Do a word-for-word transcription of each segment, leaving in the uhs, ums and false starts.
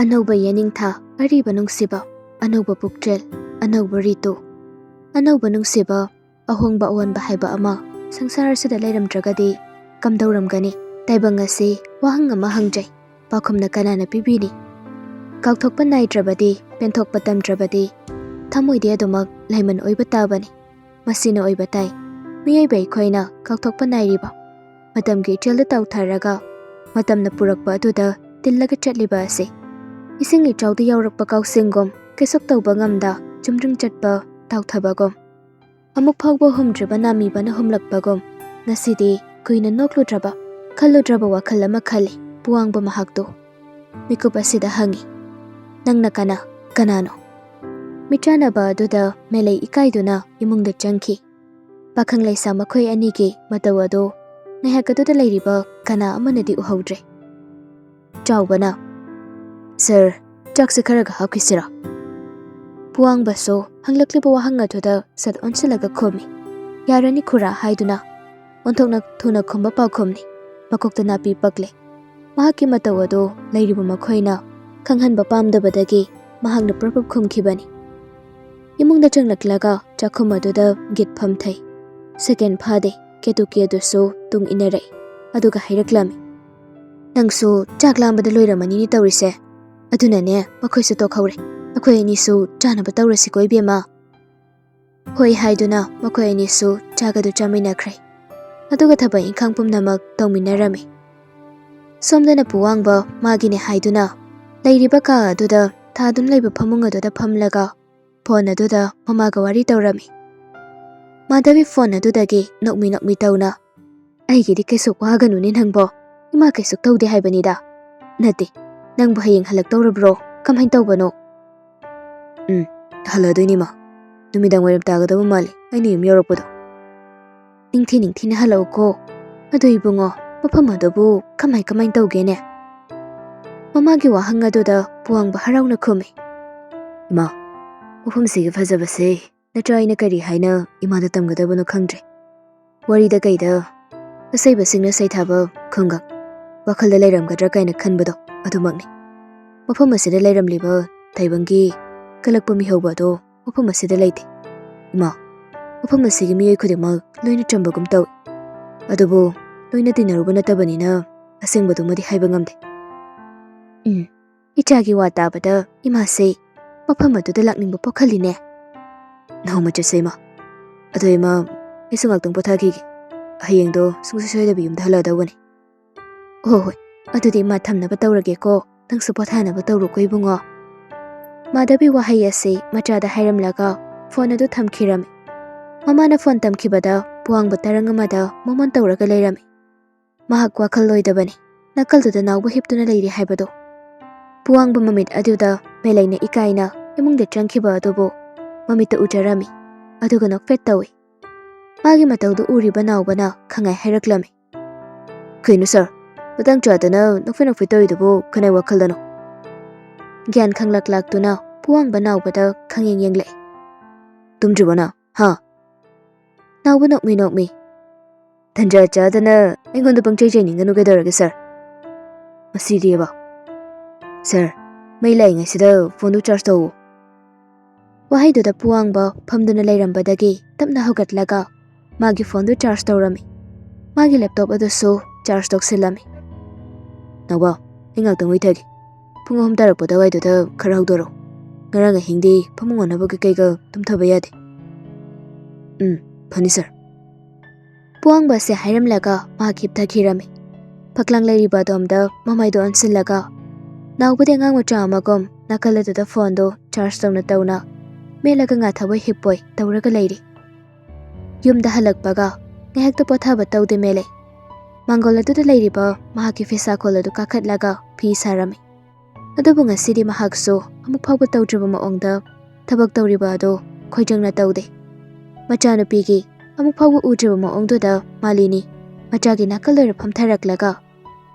ꯑꯅꯧꯕ ꯌꯦꯅꯤꯡꯊꯥ, ꯑꯔꯤꯕ ꯅꯨꯡꯁꯤꯕ, ꯑꯅꯧꯕ ꯄꯨꯛꯆꯦꯜ, ꯑꯅꯧꯕ ꯔꯤꯇꯨ꯫ ꯑꯅꯧꯕ ꯅꯨꯡꯁꯤꯕ, ꯑꯍꯣꯡꯕ ꯑꯑꯣꯟꯕ ꯍꯥꯏꯕ ꯑꯃ ꯁꯪꯁꯥꯔ ꯑꯁꯤꯗ ꯂꯩꯔꯝꯗ꯭ꯔꯒꯗꯤ ꯀꯝꯗꯧꯔꯝꯒꯅꯤ? ꯇꯥꯏꯕꯪ ꯑꯁꯤ ꯋꯥꯍꯪ ꯑꯃ ꯍꯪꯖꯩ, ꯄꯥꯎꯈꯨꯝꯅ ꯀꯅꯥꯅ ꯄꯤꯕꯤꯅꯤ? ꯀꯥꯎꯊꯣꯛꯄ ꯅꯥꯏꯗ꯭ꯔꯕꯗꯤ, ꯄꯦꯟꯊꯣꯛꯄ ꯇꯝꯗ꯭ꯔꯕꯗꯤ, ꯊꯃꯣꯏꯗꯤ ꯑꯗꯨꯃꯛ ꯂꯥꯏꯃꯟ ꯑꯣꯏꯕ ꯇꯥꯕꯅꯤ꯫ ꯃꯁꯤꯅ ꯑꯣꯏꯕ ꯇꯥꯏ꯫ ꯃꯤꯑꯣꯏꯕ ꯑꯩꯈꯣꯏꯅ ꯀꯥꯎꯊꯣꯛꯄ ꯅꯥꯏꯔꯤꯕ, ꯃꯇꯝꯒꯤ ꯏꯆꯦꯜꯗ ꯇꯥꯎꯊꯔꯒ ꯃꯇꯝꯅ ꯄꯨꯔꯛꯄ ꯑꯗꯨꯗ ꯇꯤꯜꯂꯒ ꯆꯠꯂꯤꯕ ꯑꯁꯤ꯫ ꯏꯁꯤꯡ ꯏꯆꯥꯎꯗ ꯌꯥꯎꯔꯛꯄ ꯀꯥꯎꯁꯤꯡꯒꯨꯝ ꯀꯩꯁꯨꯛ ꯇꯧꯕ ꯉꯝꯗ ꯆꯨꯝꯗ꯭ꯔꯤꯡ ꯆꯠꯄ ꯇꯥꯎꯊꯕꯒꯨꯝ꯫ ꯑꯃꯨꯛ ꯐꯥꯎꯕ ꯍꯨꯝꯗ꯭ꯔꯤꯕ ꯅꯥꯃꯤꯕꯅ ꯍꯨꯝꯂꯛꯄꯒꯨꯝ ꯉꯁꯤꯗꯤ ꯀꯨꯏꯅ ꯅꯣꯛꯂꯨꯗ꯭ꯔꯕ, ꯈꯜꯂꯨꯗ꯭ꯔꯕ ꯋꯥꯈꯜ ꯑꯃ ꯈꯜꯂꯤ ꯄꯨꯋꯥꯡꯕ ꯃꯍꯥꯛꯇꯨ꯫ ꯃꯤꯀꯨꯞ ꯑꯁꯤꯗ ꯍꯪꯉꯤ, "ꯅꯪꯅ ꯀꯅꯥ? ꯀꯅꯥꯅꯣ?" ꯃꯤꯠꯆꯥꯟꯅꯕ ꯑꯗꯨꯗ ꯃꯦꯂꯩ ꯏꯀꯥꯏꯗꯨꯅ ꯏꯃꯨꯡꯗ ꯆꯪꯈꯤ꯫ ꯄꯥꯈꯪ ꯂꯩꯁꯥ ꯃꯈꯣꯏ ꯑꯅꯤꯒꯤ ꯃꯇꯧ ꯑꯗꯨ ꯉꯥꯏꯍꯥꯛ ꯑꯗꯨꯗ ꯂꯩꯔꯤꯕ ꯀꯅꯥ ꯑꯃꯅꯗꯤ ꯎꯍꯧꯗ꯭ꯔꯦ꯫ ꯆꯥꯎꯕꯅ, "ꯁꯔ, ꯆꯥꯛꯁꯦ ꯈꯔꯒ ꯍꯥꯞꯈꯤꯁꯤꯔꯥ?" ꯄꯨꯋꯥꯡꯕꯁꯨ ꯍꯪꯂꯛꯂꯤꯕ ꯋꯥꯍꯪ ꯑꯗꯨꯗ ꯁꯠ ꯑꯣꯟꯁꯤꯜꯂꯒ ꯈꯨꯝꯃꯤ, "ꯌꯥꯔꯅꯤ ꯈꯨꯔꯥ" ꯍꯥꯏꯗꯨꯅ ꯑꯣꯟꯊꯣꯛꯅ ꯊꯨꯅ ꯈꯨꯝꯕ ꯄꯥꯎꯈꯨꯝꯅꯤ꯫ ꯃꯀꯣꯛꯇ ꯅꯥꯄꯤ ꯄꯛꯂꯦ꯫ ꯃꯍꯥꯛꯀꯤ ꯃꯇꯧ ꯑꯗꯨ ꯂꯩꯔꯤꯕ ꯃꯈꯣꯏꯅ ꯈꯪꯍꯟꯕ ꯄꯥꯝꯗꯕꯗꯒꯤ ꯃꯍꯥꯛꯅ ꯄ꯭ꯔꯞ ꯄ꯭ꯔꯞ ꯈꯨꯝꯈꯤꯕꯅꯤ꯫ ꯏꯃꯨꯡꯗ ꯆꯪꯂꯛꯂꯒ ꯆꯥꯛꯈꯨꯝ ꯑꯗꯨꯗ ꯒꯤꯠ ꯐꯝꯊꯩ꯫ ꯁꯦꯀꯦꯟ ꯐꯥꯗꯦ, ꯀꯦꯇꯨꯀꯤ ꯑꯗꯨꯁꯨ ꯇꯨꯡ ꯏꯟꯅꯔꯛꯏ꯫ ꯑꯗꯨꯒ ꯍꯥꯏꯔꯛꯂꯝꯃꯤ, "ꯅꯪꯁꯨ ꯆꯥꯛ ꯂꯥꯝꯕꯗ ꯂꯣꯏꯔꯝꯃꯅꯤꯅꯦ ꯇꯧꯔꯤꯁꯦ꯫ ꯑꯗꯨꯅꯅꯦ, ꯃꯈꯣꯏꯁꯨ ꯇꯣꯛꯍꯧꯔꯦ꯫ ꯑꯩꯈꯣꯏ ꯑꯅꯤꯁꯨ ꯆꯥꯅꯕ ꯇꯧꯔꯁꯤꯀꯣ, ꯏꯕꯦꯝꯃ?" ꯍꯣꯏ ꯍꯥꯏꯗꯨꯅ ꯃꯈꯣꯏ ꯑꯅꯤꯁꯨ ꯆꯥꯛ ꯑꯗꯨ ꯆꯥꯃꯤꯟꯅꯈ꯭ꯔꯦ꯫ ꯑꯗꯨꯒ ꯊꯕꯛ ꯏꯪꯈꯥꯡ ꯄꯨꯝꯅꯃꯛ ꯇꯧꯃꯤꯟꯅꯔꯝꯃꯤ꯫ ꯁꯣꯝꯗꯅ ꯄꯨꯋꯥꯡꯕ ꯃꯥꯒꯤꯅꯦ ꯍꯥꯏꯗꯨꯅ ꯂꯩꯔꯤꯕ ꯀꯥ ꯑꯗꯨꯗ ꯊꯥꯗꯨꯅ ꯂꯩꯕ ꯐꯃꯨꯡ ꯑꯗꯨꯗ ꯐꯝꯂꯒ ꯐꯣꯟ ꯑꯗꯨꯗ ꯃꯃꯥꯒ ꯋꯥꯔꯤ ꯇꯧꯔꯝꯃꯤ꯫ ꯃꯥꯙꯕꯤ ꯐꯣꯟ ꯑꯗꯨꯗꯒꯤ ꯅꯣꯛꯃꯤ ꯅꯣꯛꯃꯤ ꯇꯧꯅ, ꯑꯩꯒꯤꯗꯤ ꯀꯩꯁꯨ ꯋꯥꯒꯅꯨꯅꯦ ꯅꯪꯕꯣ꯫ ꯏꯃꯥ ꯀꯩꯁꯨ ꯇꯧꯗꯦ ꯍꯥꯏꯕꯅꯤꯗ꯫ ꯅꯠꯇꯦ, ꯅꯪꯕꯨ ꯍꯌꯦꯡ ꯍꯜꯂꯛꯇꯧꯔꯕ꯭ꯔꯣ? ꯀꯃꯥꯏꯅ ꯇꯧꯕꯅꯣ? ꯎꯝ, ꯍꯜꯂꯗꯣꯏꯅꯤ ꯏꯃꯥ꯫ ꯅꯨꯃꯤꯗꯥꯡ ꯋꯥꯏꯔꯝ ꯇꯥꯒꯗꯕ ꯃꯥꯜꯂꯤ ꯑꯩꯅ ꯌꯨꯝ ꯌꯧꯔꯛꯄꯗꯣ꯫ ꯅꯤꯡꯊꯤ ꯅꯤꯡꯊꯤꯅ ꯍꯜꯂꯛꯎꯀꯣ꯫ ꯑꯗꯣ ꯏꯕꯨꯡꯉꯣ, ꯃꯐꯝ ꯑꯗꯨꯕꯨ ꯀꯃꯥꯏ ꯀꯃꯥꯏ ꯇꯧꯒꯦꯅꯦ? ꯃꯃꯥꯒꯤ ꯋꯥꯍꯪ ꯑꯗꯨꯗ ꯄꯨꯋꯥꯡꯕ ꯍꯔꯥꯎꯅ ꯈꯨꯝꯃꯤ꯫ ꯏꯃꯥ, ꯃꯐꯝꯁꯤꯒꯤ ꯐꯖꯕꯁꯦ ꯅꯠꯇ꯭ꯔꯥ ꯑꯩꯅ ꯀꯔꯤ ꯍꯥꯏꯅ ꯏꯃꯥꯗ ꯇꯝꯒꯗꯕꯅꯣ ꯈꯪꯗ꯭ꯔꯦ꯫ ꯋꯥꯔꯤꯗ ꯀꯩꯗ ꯑꯁꯩꯕꯁꯤꯡꯅ ꯁꯩꯊꯥꯕ ꯈꯨꯡꯒꯪ ꯋꯥꯈꯜꯗ ꯂꯩꯔꯝꯒꯗ꯭ꯔꯥ ꯀꯥꯏꯅ ꯈꯟꯕꯗꯣ ꯑꯗꯨꯃꯛꯅꯤ꯫ ꯃꯐꯝ ꯑꯁꯤꯗ ꯂꯩꯔꯝꯂꯤꯕ ꯇꯥꯏꯕꯪꯒꯤ ꯀꯜꯂꯛꯄ ꯃꯤꯍꯧꯕ ꯑꯗꯣ ꯃꯐꯝ ꯑꯁꯤꯗ ꯂꯩꯇꯦ꯫ ꯏꯃꯥ, ꯃꯐꯝ ꯑꯁꯤꯒꯤ ꯃꯤꯑꯣꯏ ꯈꯨꯗꯤꯡꯃꯛ ꯂꯣꯏꯅ ꯆꯝꯕꯒꯨꯝ ꯇꯧꯏ꯫ ꯑꯗꯨꯕꯨ ꯂꯣꯏꯅ ꯇꯤꯟꯅꯔꯨꯕ ꯅꯠꯇꯕꯅꯤꯅ ꯑꯁꯦꯡꯕꯗꯨꯃꯗꯤ ꯍꯥꯏꯕ ꯉꯝꯗꯦ꯫ ꯎꯝ, ꯏꯆꯥꯒꯤ ꯋꯥ ꯇꯥꯕꯗ ꯏꯃꯥꯁꯦ ꯃꯐꯝ ꯑꯗꯨꯗ ꯂꯥꯛꯅꯤꯡꯕ ꯄꯣꯛꯍꯜꯂꯤꯅꯦ꯫ ꯅꯣꯡꯃ ꯆꯠꯁꯦ ꯏꯃꯥ꯫ ꯑꯗꯣ ꯏꯃꯥ, ꯑꯩꯁꯨ ꯉꯥꯛꯇꯪ ꯄꯣꯊꯥꯈꯤꯒꯦ꯫ ꯍꯌꯦꯡꯗꯣ ꯁꯨꯡꯁꯣꯏ ꯁꯣꯏꯗꯕꯤ ꯌꯨꯝꯗ ꯍꯜꯂꯛꯑꯗꯧꯕꯅꯤ꯫ ꯍꯣ ꯍꯣꯏ, ꯑꯗꯨꯗꯤ ꯏꯃꯥ ꯊꯝꯅꯕ ꯇꯧꯔꯒꯦꯀꯣ꯫ ꯅꯪꯁꯨ ꯄꯣꯊꯥꯅꯕ ꯇꯧꯔꯣꯀꯣ ꯏꯕꯨꯡꯉꯣ꯫ ꯃꯥꯙꯕꯤ ꯋꯥꯍꯩ ꯑꯁꯤ ꯃꯆꯥꯗ ꯍꯥꯏꯔꯝꯂꯒ ꯐꯣꯟ ꯑꯗꯨ ꯊꯝꯈꯤꯔꯝꯃꯤ꯫ ꯃꯃꯥꯅ ꯐꯣꯟ ꯊꯝꯈꯤꯕꯗ ꯄꯨꯋꯥꯡꯕ ꯇꯔꯪ ꯑꯃꯗ ꯃꯣꯃꯣꯟ ꯇꯧꯔꯒ ꯂꯩꯔꯝꯃꯤ꯫ ꯃꯍꯥꯛ ꯋꯥꯈꯜ ꯂꯣꯏꯗꯕꯅꯤ꯫ ꯅꯥꯀꯜꯗꯨꯗ ꯅꯥꯎꯕ ꯍꯤꯞꯇꯨꯅ ꯂꯩꯔꯤ ꯍꯥꯏꯕꯗꯣ꯫ ꯄꯨꯋꯥꯡꯕ ꯃꯃꯤꯠ ꯑꯗꯨꯗ ꯃꯦꯂꯩꯅ ꯏꯀꯥꯏꯅ ꯏꯃꯨꯡꯗ ꯆꯪꯈꯤꯕ ꯑꯗꯨꯕꯨ ꯃꯃꯤꯠꯇ ꯎꯖꯔꯝꯃꯤ꯫ ꯑꯗꯨꯒ ꯅꯣꯛꯐꯦꯠ ꯇꯧꯏ꯫ ꯃꯥꯒꯤ ꯃꯇꯧꯗꯨ ꯎꯔꯤꯕ ꯅꯥꯎꯕꯅ ꯈꯪꯉꯥꯏ ꯍꯥꯏꯔꯛꯂꯝꯃꯤ꯫ "ꯀꯩꯅꯣ ꯁꯥꯔ, ꯃꯇꯥꯡ ꯆꯥꯗꯅ ꯅꯣꯛꯐꯦꯠ ꯅꯣꯛꯐꯦꯠ ꯇꯧꯔꯤꯗꯨꯕꯨ ꯀꯅꯥꯏ ꯋꯥꯈꯜꯗꯅꯣ?" ꯒ꯭ꯌꯥꯟ ꯈꯪꯂꯛ ꯂꯥꯛꯇꯨꯅ ꯄꯨꯋꯥꯡꯕ ꯅꯥꯎꯕꯗ ꯈꯪꯌꯦꯡ ꯌꯦꯡꯂꯛꯏ꯫ "ꯇꯨꯝꯗ꯭ꯔꯤꯕꯣ ꯅꯪ? ꯍꯥ?" ꯅꯥꯎꯕ ꯅꯣꯛꯃꯤ ꯅꯣꯛꯃꯤ꯫ "ꯇꯟꯖꯥ ꯆꯥꯗꯅ ꯑꯩꯉꯣꯟꯗ ꯄꯪꯆꯩ ꯆꯩꯅꯤꯡꯒꯅꯨ ꯀꯩꯗꯧꯔꯒꯦ ꯁꯥꯔ?" "ꯃꯁꯤꯗꯤꯕ?" "ꯁꯥꯔ, ꯃꯩ ꯂꯥꯛꯏꯉꯩꯁꯤꯗ ꯐꯣꯟꯗꯨ ꯆꯥꯔꯖ ꯇꯧꯋꯣ꯫" ꯋꯥꯍꯩꯗꯨꯗ ꯄꯨꯋꯥꯡꯕ ꯐꯝꯗꯨꯅ ꯂꯩꯔꯝꯕꯗꯒꯤ ꯇꯞꯅ ꯍꯧꯒꯠꯂꯒ ꯃꯥꯒꯤ ꯐꯣꯟꯗꯨ ꯆꯥꯔꯖ ꯇꯧꯔꯝꯃꯤ꯫ ꯃꯥꯒꯤ ꯂꯦꯞꯇꯣꯞ ꯑꯗꯨꯁꯨ ꯆꯥꯔꯖ ꯇꯧꯁꯤꯜꯂꯝꯃꯤ꯫ "ꯅꯥꯎꯕ, ꯑꯩ ꯉꯥꯛꯇꯪ ꯎꯏꯊꯒꯦ꯫ ꯄꯨꯡ ꯑꯍꯨꯝ ꯇꯥꯔꯛꯄ ꯑꯗꯨꯋꯥꯏꯗꯨꯗ ꯈꯔ ꯍꯧꯗꯣꯔꯛꯑꯣ꯫ ꯉꯔꯥꯡ ꯑꯍꯤꯡꯗꯤ ꯐꯃꯨꯡ ꯑꯣꯟꯅꯕꯒ ꯀꯩꯒ ꯇꯨꯝꯊꯕ ꯌꯥꯗꯦ꯫" "ꯎꯝ, ꯐꯅꯤ ꯁꯥꯔ꯫" ꯄꯨꯋꯥꯡꯕ ꯑꯁꯤ ꯍꯥꯏꯔꯝꯂꯒ ꯃꯍꯥꯛ ꯍꯤꯞꯊꯈꯤꯔꯝꯃꯤ꯫ ꯐꯛꯂꯥꯡ ꯂꯩꯔꯤꯕ ꯑꯗꯣꯝꯗ ꯃꯃꯥꯏꯗꯨ ꯑꯣꯟꯁꯤꯜꯂꯒ ꯅꯥꯎꯕꯗꯤ ꯑꯉꯥꯡ ꯃꯆꯥ ꯑꯃꯒꯨꯝ ꯅꯥꯀꯜ ꯑꯗꯨꯗ ꯐꯣꯟꯗꯨ ꯆꯥꯔꯖ ꯇꯧꯅ ꯇꯧꯅ ꯃꯦꯠꯂꯒ ꯉꯥꯊꯕꯣꯏ ꯍꯤꯞꯄꯣꯏ ꯇꯧꯔꯒ ꯂꯩꯔꯤ꯫ ꯌꯨꯝꯗ ꯍꯜꯂꯛꯄꯒ ꯉꯥꯏꯍꯥꯛꯇ ꯄꯣꯊꯥꯕ ꯇꯧꯗꯦ ꯃꯦꯂꯩ꯫ ꯃꯥꯡꯒꯣꯜ ꯑꯗꯨꯗ ꯂꯩꯔꯤꯕ ꯃꯍꯥꯛꯀꯤ ꯐꯤꯁꯥꯀꯣꯜ ꯑꯗꯨ ꯀꯥꯈꯠꯂꯒ ꯐꯤ ꯁꯥꯔꯝꯃꯤ꯫ ꯑꯗꯨꯕꯨ ꯉꯁꯤꯗꯤ ꯃꯍꯥꯛꯁꯨ ꯑꯃꯨꯛ ꯐꯥꯎꯕ ꯇꯧꯗ꯭ꯔꯤꯕ ꯃꯑꯣꯡꯗ ꯊꯕꯛ ꯇꯧꯔꯤꯕ ꯑꯗꯨ ꯈꯣꯏꯖꯪꯅ ꯇꯧꯗꯦ꯫ ꯃꯆꯥꯅꯨꯄꯤꯒꯤ ꯑꯃꯨꯛ ꯐꯥꯎꯕ ꯎꯗ꯭ꯔꯤꯕ ꯃꯑꯣꯡꯗꯨꯗ ꯃꯥꯂꯤꯅꯤ ꯃꯆꯥꯒꯤ ꯅꯥꯀꯜ ꯑꯣꯏꯔ ꯐꯝꯊꯔꯛꯂꯒ,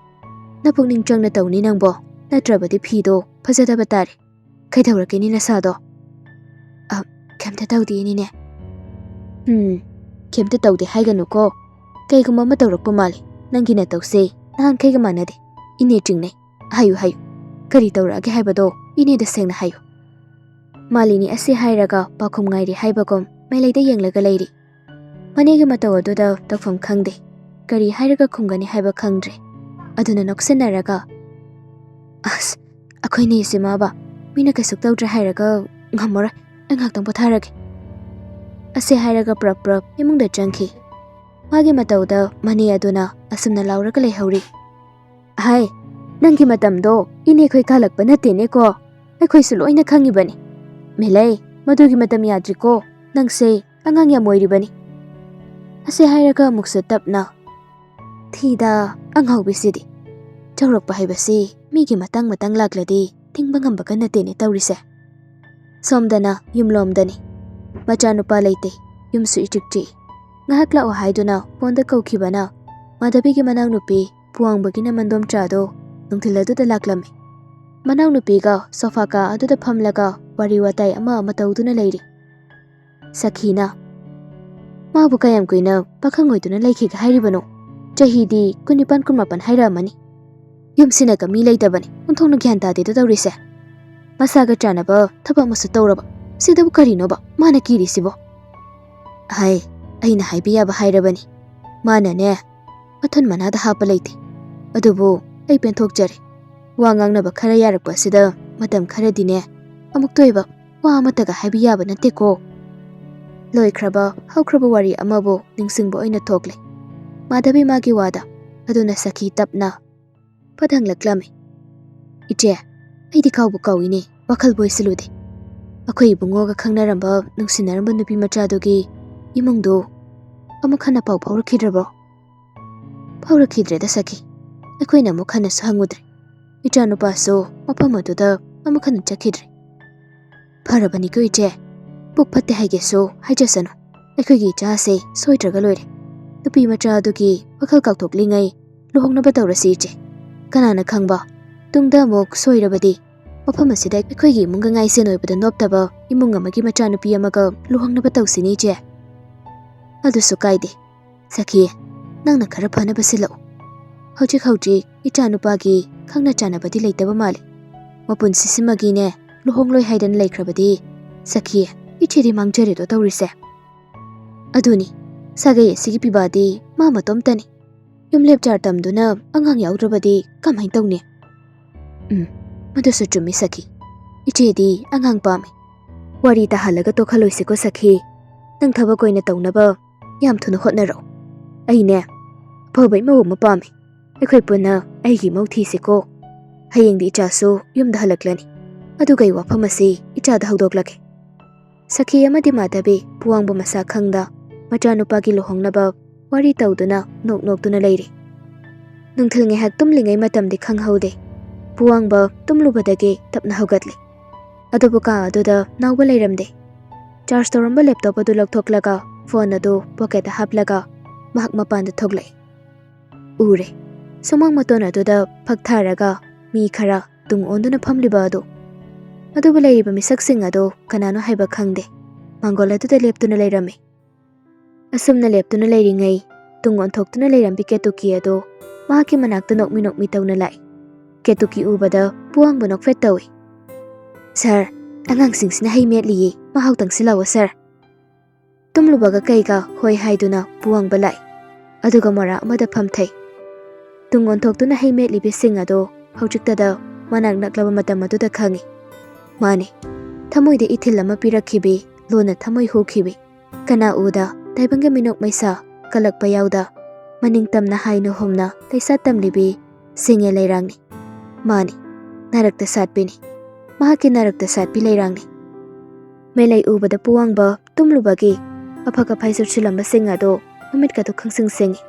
"ꯅꯄꯨꯛꯅꯤꯡ ꯆꯪꯅ ꯇꯧꯅꯤ ꯅꯪꯕꯣ, ꯅꯠꯇ꯭ꯔꯕꯗꯤ ꯐꯤꯗꯣ ꯐꯖꯗꯕ ꯇꯥꯔꯦ꯫ ꯀꯩꯗꯧꯔꯒꯦꯅꯤ ꯅꯁꯥꯗꯣ?" "ꯑ, ꯀꯩꯝꯇ ꯇꯧꯗꯦ ꯏꯅꯦꯅꯦ꯫" "ꯎꯝ, ꯀꯩꯝꯇ ꯇꯧꯗꯦ ꯍꯥꯏꯒꯅꯨꯀꯣ꯫ ꯀꯩꯒꯨꯝꯕ ꯑꯃ ꯇꯧꯔꯛꯄ ꯃꯥꯜꯂꯤ꯫ ꯅꯪꯒꯤ ꯅꯇꯧꯁꯦ ꯅꯍꯥꯟꯈꯩꯒ ꯃꯥꯟꯅꯗꯦ꯫ ꯏꯅꯦ ꯆꯤꯡꯅꯩ꯫ ꯍꯥꯏꯌꯨ, ꯍꯥꯏꯌꯨ꯫ ꯀꯔꯤ ꯇꯧꯔꯛꯑꯒꯦ ꯍꯥꯏꯕꯗꯣ ꯏꯅꯦꯗ ꯁꯦꯡꯅ ꯍꯥꯏꯌꯨ꯫" ꯃꯥꯂꯤꯅꯤ ꯑꯁꯤ ꯍꯥꯏꯔꯒ ꯄꯥꯎꯈꯨꯝ ꯉꯥꯏꯔꯤ ꯍꯥꯏꯕꯒꯨꯝ ꯃꯥꯏꯂꯩꯗ ꯌꯦꯡꯂꯒ ꯂꯩꯔꯤ꯫ ꯃꯅꯦꯒꯤ ꯃꯇꯧ ꯑꯗꯨꯗ ꯇꯧꯐꯝ ꯈꯪꯗꯦ꯫ ꯀꯔꯤ ꯍꯥꯏꯔꯒ ꯈꯨꯝꯒꯅꯤ ꯍꯥꯏꯕ ꯈꯪꯗ꯭ꯔꯦ꯫ ꯑꯗꯨꯅ ꯅꯣꯛꯁꯤꯟꯅꯔꯒ, "ꯑꯁ, ꯑꯩꯈꯣꯏ ꯅꯦꯁꯤꯃꯕ ꯃꯤꯅ ꯀꯩꯁꯨ ꯇꯧꯗ꯭ꯔꯦ ꯍꯥꯏꯔꯒ ꯉꯝꯃꯔꯣꯏ꯫ ꯑꯩ ꯉꯥꯏꯍꯥꯛꯇꯪ ꯄꯣꯊꯥꯔꯒꯦ꯫" ꯑꯁꯤ ꯍꯥꯏꯔꯒ ꯄ꯭ꯔꯞ ꯄ꯭ꯔꯞ ꯏꯃꯨꯡꯗ ꯆꯪꯈꯤ꯫ ꯃꯥꯒꯤ ꯃꯇꯧꯗ ꯃꯅꯦ ꯑꯗꯨꯅ ꯑꯁꯨꯝꯅ ꯂꯥꯎꯔꯒ ꯂꯩꯍꯧꯔꯤ꯫ "ꯍꯥꯏ, ꯅꯪꯒꯤ ꯃꯇꯝꯗꯣ ꯏꯅꯦꯈꯣꯏ ꯀꯥꯜꯂꯛꯄ ꯅꯠꯇꯦꯅꯦꯀꯣ꯫ ꯑꯩꯈꯣꯏꯁꯨ ꯂꯣꯏꯅ ꯈꯪꯉꯤꯕꯅꯤ꯫ ꯃꯦꯂꯩ, ꯃꯗꯨꯒꯤ ꯃꯇꯝ ꯌꯥꯗ꯭ꯔꯤꯀꯣ꯫ ꯅꯪꯁꯦ ꯑꯉꯥꯡ ꯌꯥꯝ ꯑꯣꯏꯔꯤꯕꯅꯤ꯫" ꯑꯁꯤ ꯍꯥꯏꯔꯒ ꯑꯃꯨꯛꯁꯨ ꯇꯞꯅ, "ꯊꯤꯗ ꯑꯉꯥꯎꯕꯤꯁꯤꯗꯤ꯫ ꯆꯥꯎꯔꯛꯄ ꯍꯥꯏꯕꯁꯤ ꯃꯤꯒꯤ ꯃꯇꯥꯡ ꯃꯇꯥꯡ ꯂꯥꯛꯂꯗꯤ ꯊꯤꯡꯕ ꯉꯝꯕꯒ ꯅꯠꯇꯦꯅꯦ ꯇꯧꯔꯤꯁꯦ꯫" ꯁꯣꯝꯗꯅ ꯌꯨꯝꯂꯣꯝꯗꯅꯤ꯫ ꯃꯆꯥꯅꯨꯄꯥ ꯂꯩꯇꯦ꯫ ꯌꯨꯝꯁꯨ ꯏꯆꯤꯛ ꯆꯤꯛꯏ꯫ ꯉꯥꯏꯍꯥꯛ ꯂꯥꯛꯑꯣ ꯍꯥꯏꯗꯨꯅ ꯐꯣꯟꯗ ꯀꯧꯈꯤꯕꯅ ꯃꯥꯙꯕꯤꯒꯤ ꯃꯅꯥꯎꯅꯨꯄꯤ ꯄꯨꯋꯥꯡꯕꯒꯤꯅ ꯃꯟꯗꯣꯝꯆꯥꯗꯣ ꯅꯨꯡꯊꯤꯜ ꯑꯗꯨꯗ ꯂꯥꯛꯂꯝꯃꯤ꯫ ꯃꯅꯥꯎꯅꯨꯄꯤꯒ ꯁꯣꯐꯥ ꯀꯥ ꯑꯗꯨꯗ ꯐꯝꯂꯒ ꯋꯥꯔꯤ ꯋꯥꯇꯥꯏ ꯑꯃ ꯑꯃ ꯇꯧꯗꯨꯅ ꯂꯩꯔꯤ꯫ ꯁꯈꯤꯅ, "ꯃꯥꯕꯨ ꯀꯌꯥꯝ ꯀꯨꯏꯅ ꯄꯥꯈꯪ ꯑꯣꯏꯗꯨꯅ ꯂꯩꯈꯤꯒꯦ ꯍꯥꯏꯔꯤꯕꯅꯣ? ꯆꯍꯤꯗꯤ ꯀꯨꯟꯅꯤꯄꯥꯟ ꯀꯨꯟꯃꯥꯄꯟ ꯍꯥꯏꯔꯛꯑꯃꯅꯤ꯫ ꯌꯨꯝꯁꯤꯅꯒ ꯃꯤ ꯂꯩꯇꯕꯅꯤ꯫ ꯑꯣꯟꯊꯣꯛꯅ ꯒ꯭ꯌꯥꯟ ꯇꯥꯗꯦꯗ ꯇꯧꯔꯤꯁꯦ꯫ ꯃꯁꯥꯒ ꯆꯥꯟꯅꯕ ꯊꯕꯛ ꯑꯃꯁꯨ ꯇꯧꯔꯕ꯫ ꯁꯤꯗꯕꯨ ꯀꯔꯤꯅꯣꯕ ꯃꯥꯅ ꯀꯤꯔꯤꯁꯤꯕꯣ?" "ꯍꯥꯏ, ꯑꯩꯅ ꯍꯥꯏꯕ ꯌꯥꯕ ꯍꯥꯏꯔꯕꯅꯤ꯫ ꯃꯥꯅꯅꯦ, ꯃꯊꯨꯟ ꯃꯅꯥꯗ ꯍꯥꯞꯄ ꯂꯩꯇꯦ꯫ ꯑꯗꯨꯕꯨ ꯑꯩ ꯄꯦꯟꯊꯣꯛꯆꯔꯦ꯫ ꯋꯥ ꯉꯥꯡꯅꯕ ꯈꯔ ꯌꯥꯔꯛꯄ ꯑꯁꯤꯗ ꯃꯇꯝ ꯈꯔꯗꯤꯅꯦ, ꯑꯃꯨꯛꯇ ꯑꯣꯏꯕ ꯋꯥ ꯑꯃꯠꯇꯒ ꯍꯥꯏꯕ ꯌꯥꯕ ꯅꯠꯇꯦꯀꯣ꯫" ꯂꯣꯏꯈ꯭ꯔꯕ, ꯍꯧꯈ꯭ꯔꯕ ꯋꯥꯔꯤ ꯑꯃꯕꯨ ꯅꯤꯡꯁꯤꯡꯕ ꯑꯣꯏꯅ ꯊꯣꯛꯂꯦ ꯃꯥꯙꯕꯤ ꯃꯥꯒꯤ ꯋꯥꯗ꯫ ꯑꯗꯨꯅ ꯁꯈꯤ ꯇꯞꯅ ꯐꯠ ꯍꯪꯂꯛꯂꯝꯃꯤ, "ꯏꯆꯦ, ꯑꯩꯗꯤ ꯀꯥꯎꯕꯨ ꯀꯥꯎꯏꯅꯦ, ꯋꯥꯈꯜꯕꯨ ꯑꯣꯏꯁꯤꯜꯂꯨꯗꯦ꯫ ꯑꯩꯈꯣꯏ ꯏꯕꯨꯡꯉꯣꯒ ꯈꯪꯅꯔꯝꯕ, ꯅꯨꯡꯁꯤꯅꯔꯝꯕ ꯅꯨꯄꯤ ꯃꯆꯥꯗꯨꯒꯤ ꯏꯃꯨꯡꯗꯨ ꯑꯃꯨꯛ ꯍꯟꯅ ꯄꯥꯎ ꯐꯥꯎꯔꯛꯈꯤꯗ꯭ꯔꯕꯣ?" ꯐꯥꯎꯔꯛꯈꯤꯗ꯭ꯔꯦꯗ ꯁꯈꯤ꯫ ꯑꯩꯈꯣꯏꯅ ꯑꯃꯨꯛ ꯍꯟꯅꯁꯨ ꯍꯪꯉꯨꯗ꯭ꯔꯦ꯫ ꯏꯆꯥꯅꯨꯄꯥꯁꯨ ꯃꯐꯝ ꯑꯗꯨꯗ ꯑꯃꯨꯛ ꯍꯟꯅ ꯆꯠꯈꯤꯗ꯭ꯔꯦ꯫ ꯐꯔꯕꯅꯤꯀꯣ ꯏꯆꯦ, ꯄꯨꯛ ꯐꯠꯇꯦ ꯍꯥꯏꯒꯦꯁꯨ ꯍꯥꯏꯖꯁꯅꯨ꯫ ꯑꯩꯈꯣꯏꯒꯤ ꯏꯆꯥꯁꯦ ꯁꯣꯏꯗ꯭ꯔꯒ ꯂꯣꯏꯔꯦ꯫ ꯅꯨꯄꯤ ꯃꯆꯥ ꯑꯗꯨꯒꯤ ꯋꯥꯈꯜ ꯀꯥꯎꯊꯣꯛꯂꯤꯉꯩ ꯂꯨꯍꯣꯡꯅꯕ ꯇꯧꯔꯁꯤ ꯏꯆꯦ꯫ ꯀꯅꯥꯅ ꯈꯪꯕ, ꯇꯨꯡꯗ ꯑꯃꯨꯛ ꯁꯣꯏꯔꯕꯗꯤ ꯃꯐꯝ ꯑꯁꯤꯗ ꯑꯩꯈꯣꯏꯒꯤ ꯏꯃꯨꯡꯒ ꯉꯥꯏꯁꯦꯟ ꯑꯣꯏꯕꯗ ꯅꯣꯞꯇꯕ ꯏꯃꯨꯡ ꯑꯃꯒꯤ ꯃꯆꯥꯅꯨꯄꯤ ꯑꯃꯒ ꯂꯨꯍꯣꯡꯅꯕ ꯇꯧꯁꯤꯅꯤ ꯏꯆꯦ꯫ ꯑꯗꯨꯁꯨ ꯀꯥꯏꯗꯦ꯫ ꯁꯈꯤ, ꯅꯪꯅ ꯈꯔ ꯐꯅꯕ ꯁꯤꯜꯂꯛꯎ꯫ ꯍꯧꯖꯤꯛ ꯍꯧꯖꯤꯛ ꯏꯆꯥꯅꯨꯄꯥꯒꯤ ꯈꯪꯅ ꯆꯥꯟꯅꯕꯗꯤ ꯂꯩꯇꯕ ꯃꯥꯜꯂꯤ꯫ ꯃꯄꯨꯟꯁꯤꯁꯤꯃꯒꯤꯅꯦ ꯂꯨꯍꯣꯡꯂꯣꯏ ꯍꯥꯏꯗꯅ ꯂꯩꯈ꯭ꯔꯕꯗꯤ ꯁꯈꯤ, ꯏꯆꯦꯗꯤ ꯃꯥꯡꯖꯔꯦꯗꯣ ꯇꯧꯔꯤꯁꯦ꯫ ꯑꯗꯨꯅꯤ, ꯁꯥꯒꯩ ꯑꯁꯤꯒꯤ ꯄꯤꯕꯥꯗꯤ ꯃꯥ ꯃꯇꯣꯝꯇꯅꯤ꯫ ꯌꯨꯝꯂꯦꯞ ꯆꯥꯔ ꯇꯝꯗꯨꯅ ꯑꯉꯥꯡ ꯌꯥꯎꯗ꯭ꯔꯕꯗꯤ ꯀꯃꯥꯏꯅ ꯇꯧꯅꯤ? ꯎꯝ, ꯃꯗꯨꯁꯨ ꯆꯨꯝꯃꯤ ꯁꯈꯤ꯫ ꯏꯆꯦꯗꯤ ꯑꯉꯥꯡ ꯄꯥꯝꯃꯤ꯫ ꯋꯥꯔꯤ ꯇꯥꯍꯜꯂꯒ ꯇꯣꯛꯍꯜꯂꯣꯏꯁꯤꯀꯣ ꯁꯈꯤ꯫ ꯅꯪ ꯊꯕꯛ ꯑꯣꯏꯅ ꯇꯧꯅꯕ ꯌꯥꯝ ꯊꯨꯅ ꯍꯣꯠꯅꯔꯣ꯫ ꯑꯩꯅꯦ ꯑꯐꯕ ꯏꯃꯧ ꯑꯃ ꯄꯥꯝꯃꯤ꯫ ꯑꯩꯈꯣꯏ ꯄꯨꯟꯅ ꯑꯩꯒꯤ ꯏꯃꯧ ꯊꯤꯁꯤꯀꯣ꯫ ꯍꯌꯦꯡꯗꯤ ꯏꯆꯥꯁꯨ ꯌꯨꯝꯗ ꯍꯜꯂꯛꯂꯅꯤ꯫ ꯑꯗꯨꯒ ꯑꯩ ꯋꯥꯐꯝ ꯑꯁꯤ ꯏꯆꯥꯗ ꯍꯧꯗꯣꯛꯂꯒꯦ꯫ ꯁꯈꯤ ꯑꯃꯗꯤ ꯃꯥꯙꯕꯤ ꯄꯨꯋꯥꯡꯕ ꯃꯁꯥ ꯈꯪꯗ ꯃꯆꯥꯅꯨꯄꯥꯒꯤ ꯂꯨꯍꯣꯡꯅꯕ ꯋꯥꯔꯤ ꯇꯧꯗꯨꯅ ꯅꯣꯛ ꯅꯣꯛꯇꯨꯅ ꯂꯩꯔꯤ꯫ ꯅꯨꯡꯊꯤꯜ ꯉꯥꯏꯍꯥꯛ ꯇꯨꯝꯂꯤꯉꯩ ꯃꯇꯝꯗꯤ ꯈꯪꯍꯧꯗꯦ꯫ ꯄꯨꯋꯥꯡꯕ ꯇꯨꯝꯂꯨꯕꯗꯒꯤ ꯇꯞꯅ ꯍꯧꯒꯠꯂꯤ꯫ ꯑꯗꯨꯕꯨ ꯀꯥ ꯑꯗꯨꯗ ꯅꯥꯎꯕ ꯂꯩꯔꯝꯗꯦ꯫ ꯆꯥꯔꯖ ꯇꯧꯔꯝꯕ ꯂꯦꯞꯇꯣꯞ ꯑꯗꯨ ꯂꯧꯊꯣꯛꯂꯒ ꯐꯣꯟ ꯑꯗꯨ ꯄꯣꯀꯦꯠꯇ ꯍꯥꯞꯂꯒ ꯃꯍꯥꯛ ꯃꯄꯥꯟꯗ ꯊꯣꯛꯂꯛꯏ꯫ ꯎꯔꯦ꯫ ꯁꯨꯃꯥꯡ ꯃꯇꯣꯟ ꯑꯗꯨꯗ ꯐꯛ ꯊꯥꯔꯒ ꯃꯤ ꯈꯔ ꯇꯨꯡ ꯑꯣꯟꯗꯨꯅ ꯐꯝꯂꯤꯕ ꯑꯗꯨ꯫ ꯑꯗꯨꯕꯨ ꯂꯩꯔꯤꯕ ꯃꯤꯁꯛꯁꯤꯡ ꯑꯗꯨ ꯀꯅꯥꯅꯣ ꯍꯥꯏꯕ ꯈꯪꯗꯦ꯫ ꯃꯥꯡꯒꯣꯜ ꯑꯗꯨꯗ ꯂꯦꯞꯇꯨꯅ ꯂꯩꯔꯝꯃꯤ꯫ ꯑꯁꯨꯝꯅ ꯂꯦꯞꯇꯨꯅ ꯂꯩꯔꯤꯉꯩ ꯇꯨꯡ ꯑꯣꯟꯊꯣꯛꯇꯨꯅ ꯂꯩꯔꯝꯕꯤ ꯀꯦꯇꯨꯀꯤ ꯑꯗꯨ ꯃꯍꯥꯛꯀꯤ ꯃꯅꯥꯛꯇ ꯅꯣꯛꯃꯤ ꯅꯣꯛꯃꯤ ꯇꯧꯅ ꯂꯥꯛꯏ꯫ ꯀꯦꯇꯨꯀꯤ ꯎꯕꯗ ꯄꯨꯋꯥꯡꯕ ꯅꯣꯛꯐꯦꯠ ꯇꯧꯏ꯫ "ꯁꯥꯔ, ꯑꯉꯥꯡꯁꯤꯡꯁꯤꯅ ꯍꯩ ꯃꯦꯠꯂꯤꯌꯦ, ꯃꯍꯥꯎ ꯇꯪꯁꯤꯜꯂꯛꯑꯣ ꯁꯥꯔ꯫" ꯇꯨꯝꯂꯨꯕꯒ ꯀꯩꯒ ꯍꯣꯏ ꯍꯥꯏꯗꯨꯅ ꯄꯨꯋꯥꯡꯕ ꯂꯥꯛꯏ꯫ ꯑꯗꯨꯒ ꯃꯣꯔꯥ ꯑꯃꯗ ꯐꯝꯊꯩ꯫ ꯇꯨꯡ ꯑꯣꯟꯊꯣꯛꯇꯨꯅ ꯍꯩ ꯃꯦꯠꯂꯤꯕꯤꯁꯤꯡ ꯑꯗꯣ ꯍꯧꯖꯤꯛꯇꯗ ꯃꯅꯥꯛ ꯅꯛꯂꯕ ꯃꯇꯝ ꯑꯗꯨꯗ ꯈꯪꯏ꯫ ꯃꯥꯅꯤ, ꯊꯃꯣꯏꯗ ꯏꯊꯤꯜ ꯑꯃ ꯄꯤꯔꯛꯈꯤꯕꯤ, ꯂꯣꯟꯅ ꯊꯃꯣꯏ ꯍꯨꯈꯤꯕꯤ꯫ ꯀꯅꯥ ꯎꯗ ꯇꯥꯏꯕꯪꯒꯤ ꯃꯤꯅꯣꯛ ꯃꯩꯁꯥ ꯀꯜꯂꯛꯄ ꯌꯥꯎꯗ, ꯃꯅꯤꯡ ꯇꯝꯅ ꯍꯥꯏꯅ ꯍꯨꯝꯅ ꯂꯩꯁꯥ ꯇꯝꯂꯤꯕꯤ ꯁꯤꯡꯉꯦ ꯂꯩꯔꯥꯡꯅꯤ꯫ ꯃꯥꯅꯤ, ꯅꯥꯔꯛꯇ ꯁꯥꯠꯄꯤꯅꯤ꯫ ꯃꯍꯥꯛꯀꯤ ꯅꯥꯔꯛꯇ ꯁꯥꯠꯄꯤ ꯂꯩꯔꯥꯡꯅꯤ꯫ ꯃꯦꯂꯩ ꯎꯕꯗ ꯄꯨꯋꯥꯡꯕ ꯇꯨꯝꯂꯨꯕꯒꯤ ꯑꯐꯛ ꯑꯐꯥꯏ ꯆꯨꯞꯁꯤꯜꯂꯝꯕꯁꯤꯡ ꯑꯗꯨ ꯃꯃꯤꯠꯀꯗꯨ ꯈꯪꯁꯤꯡ ꯁꯤꯡꯏ꯫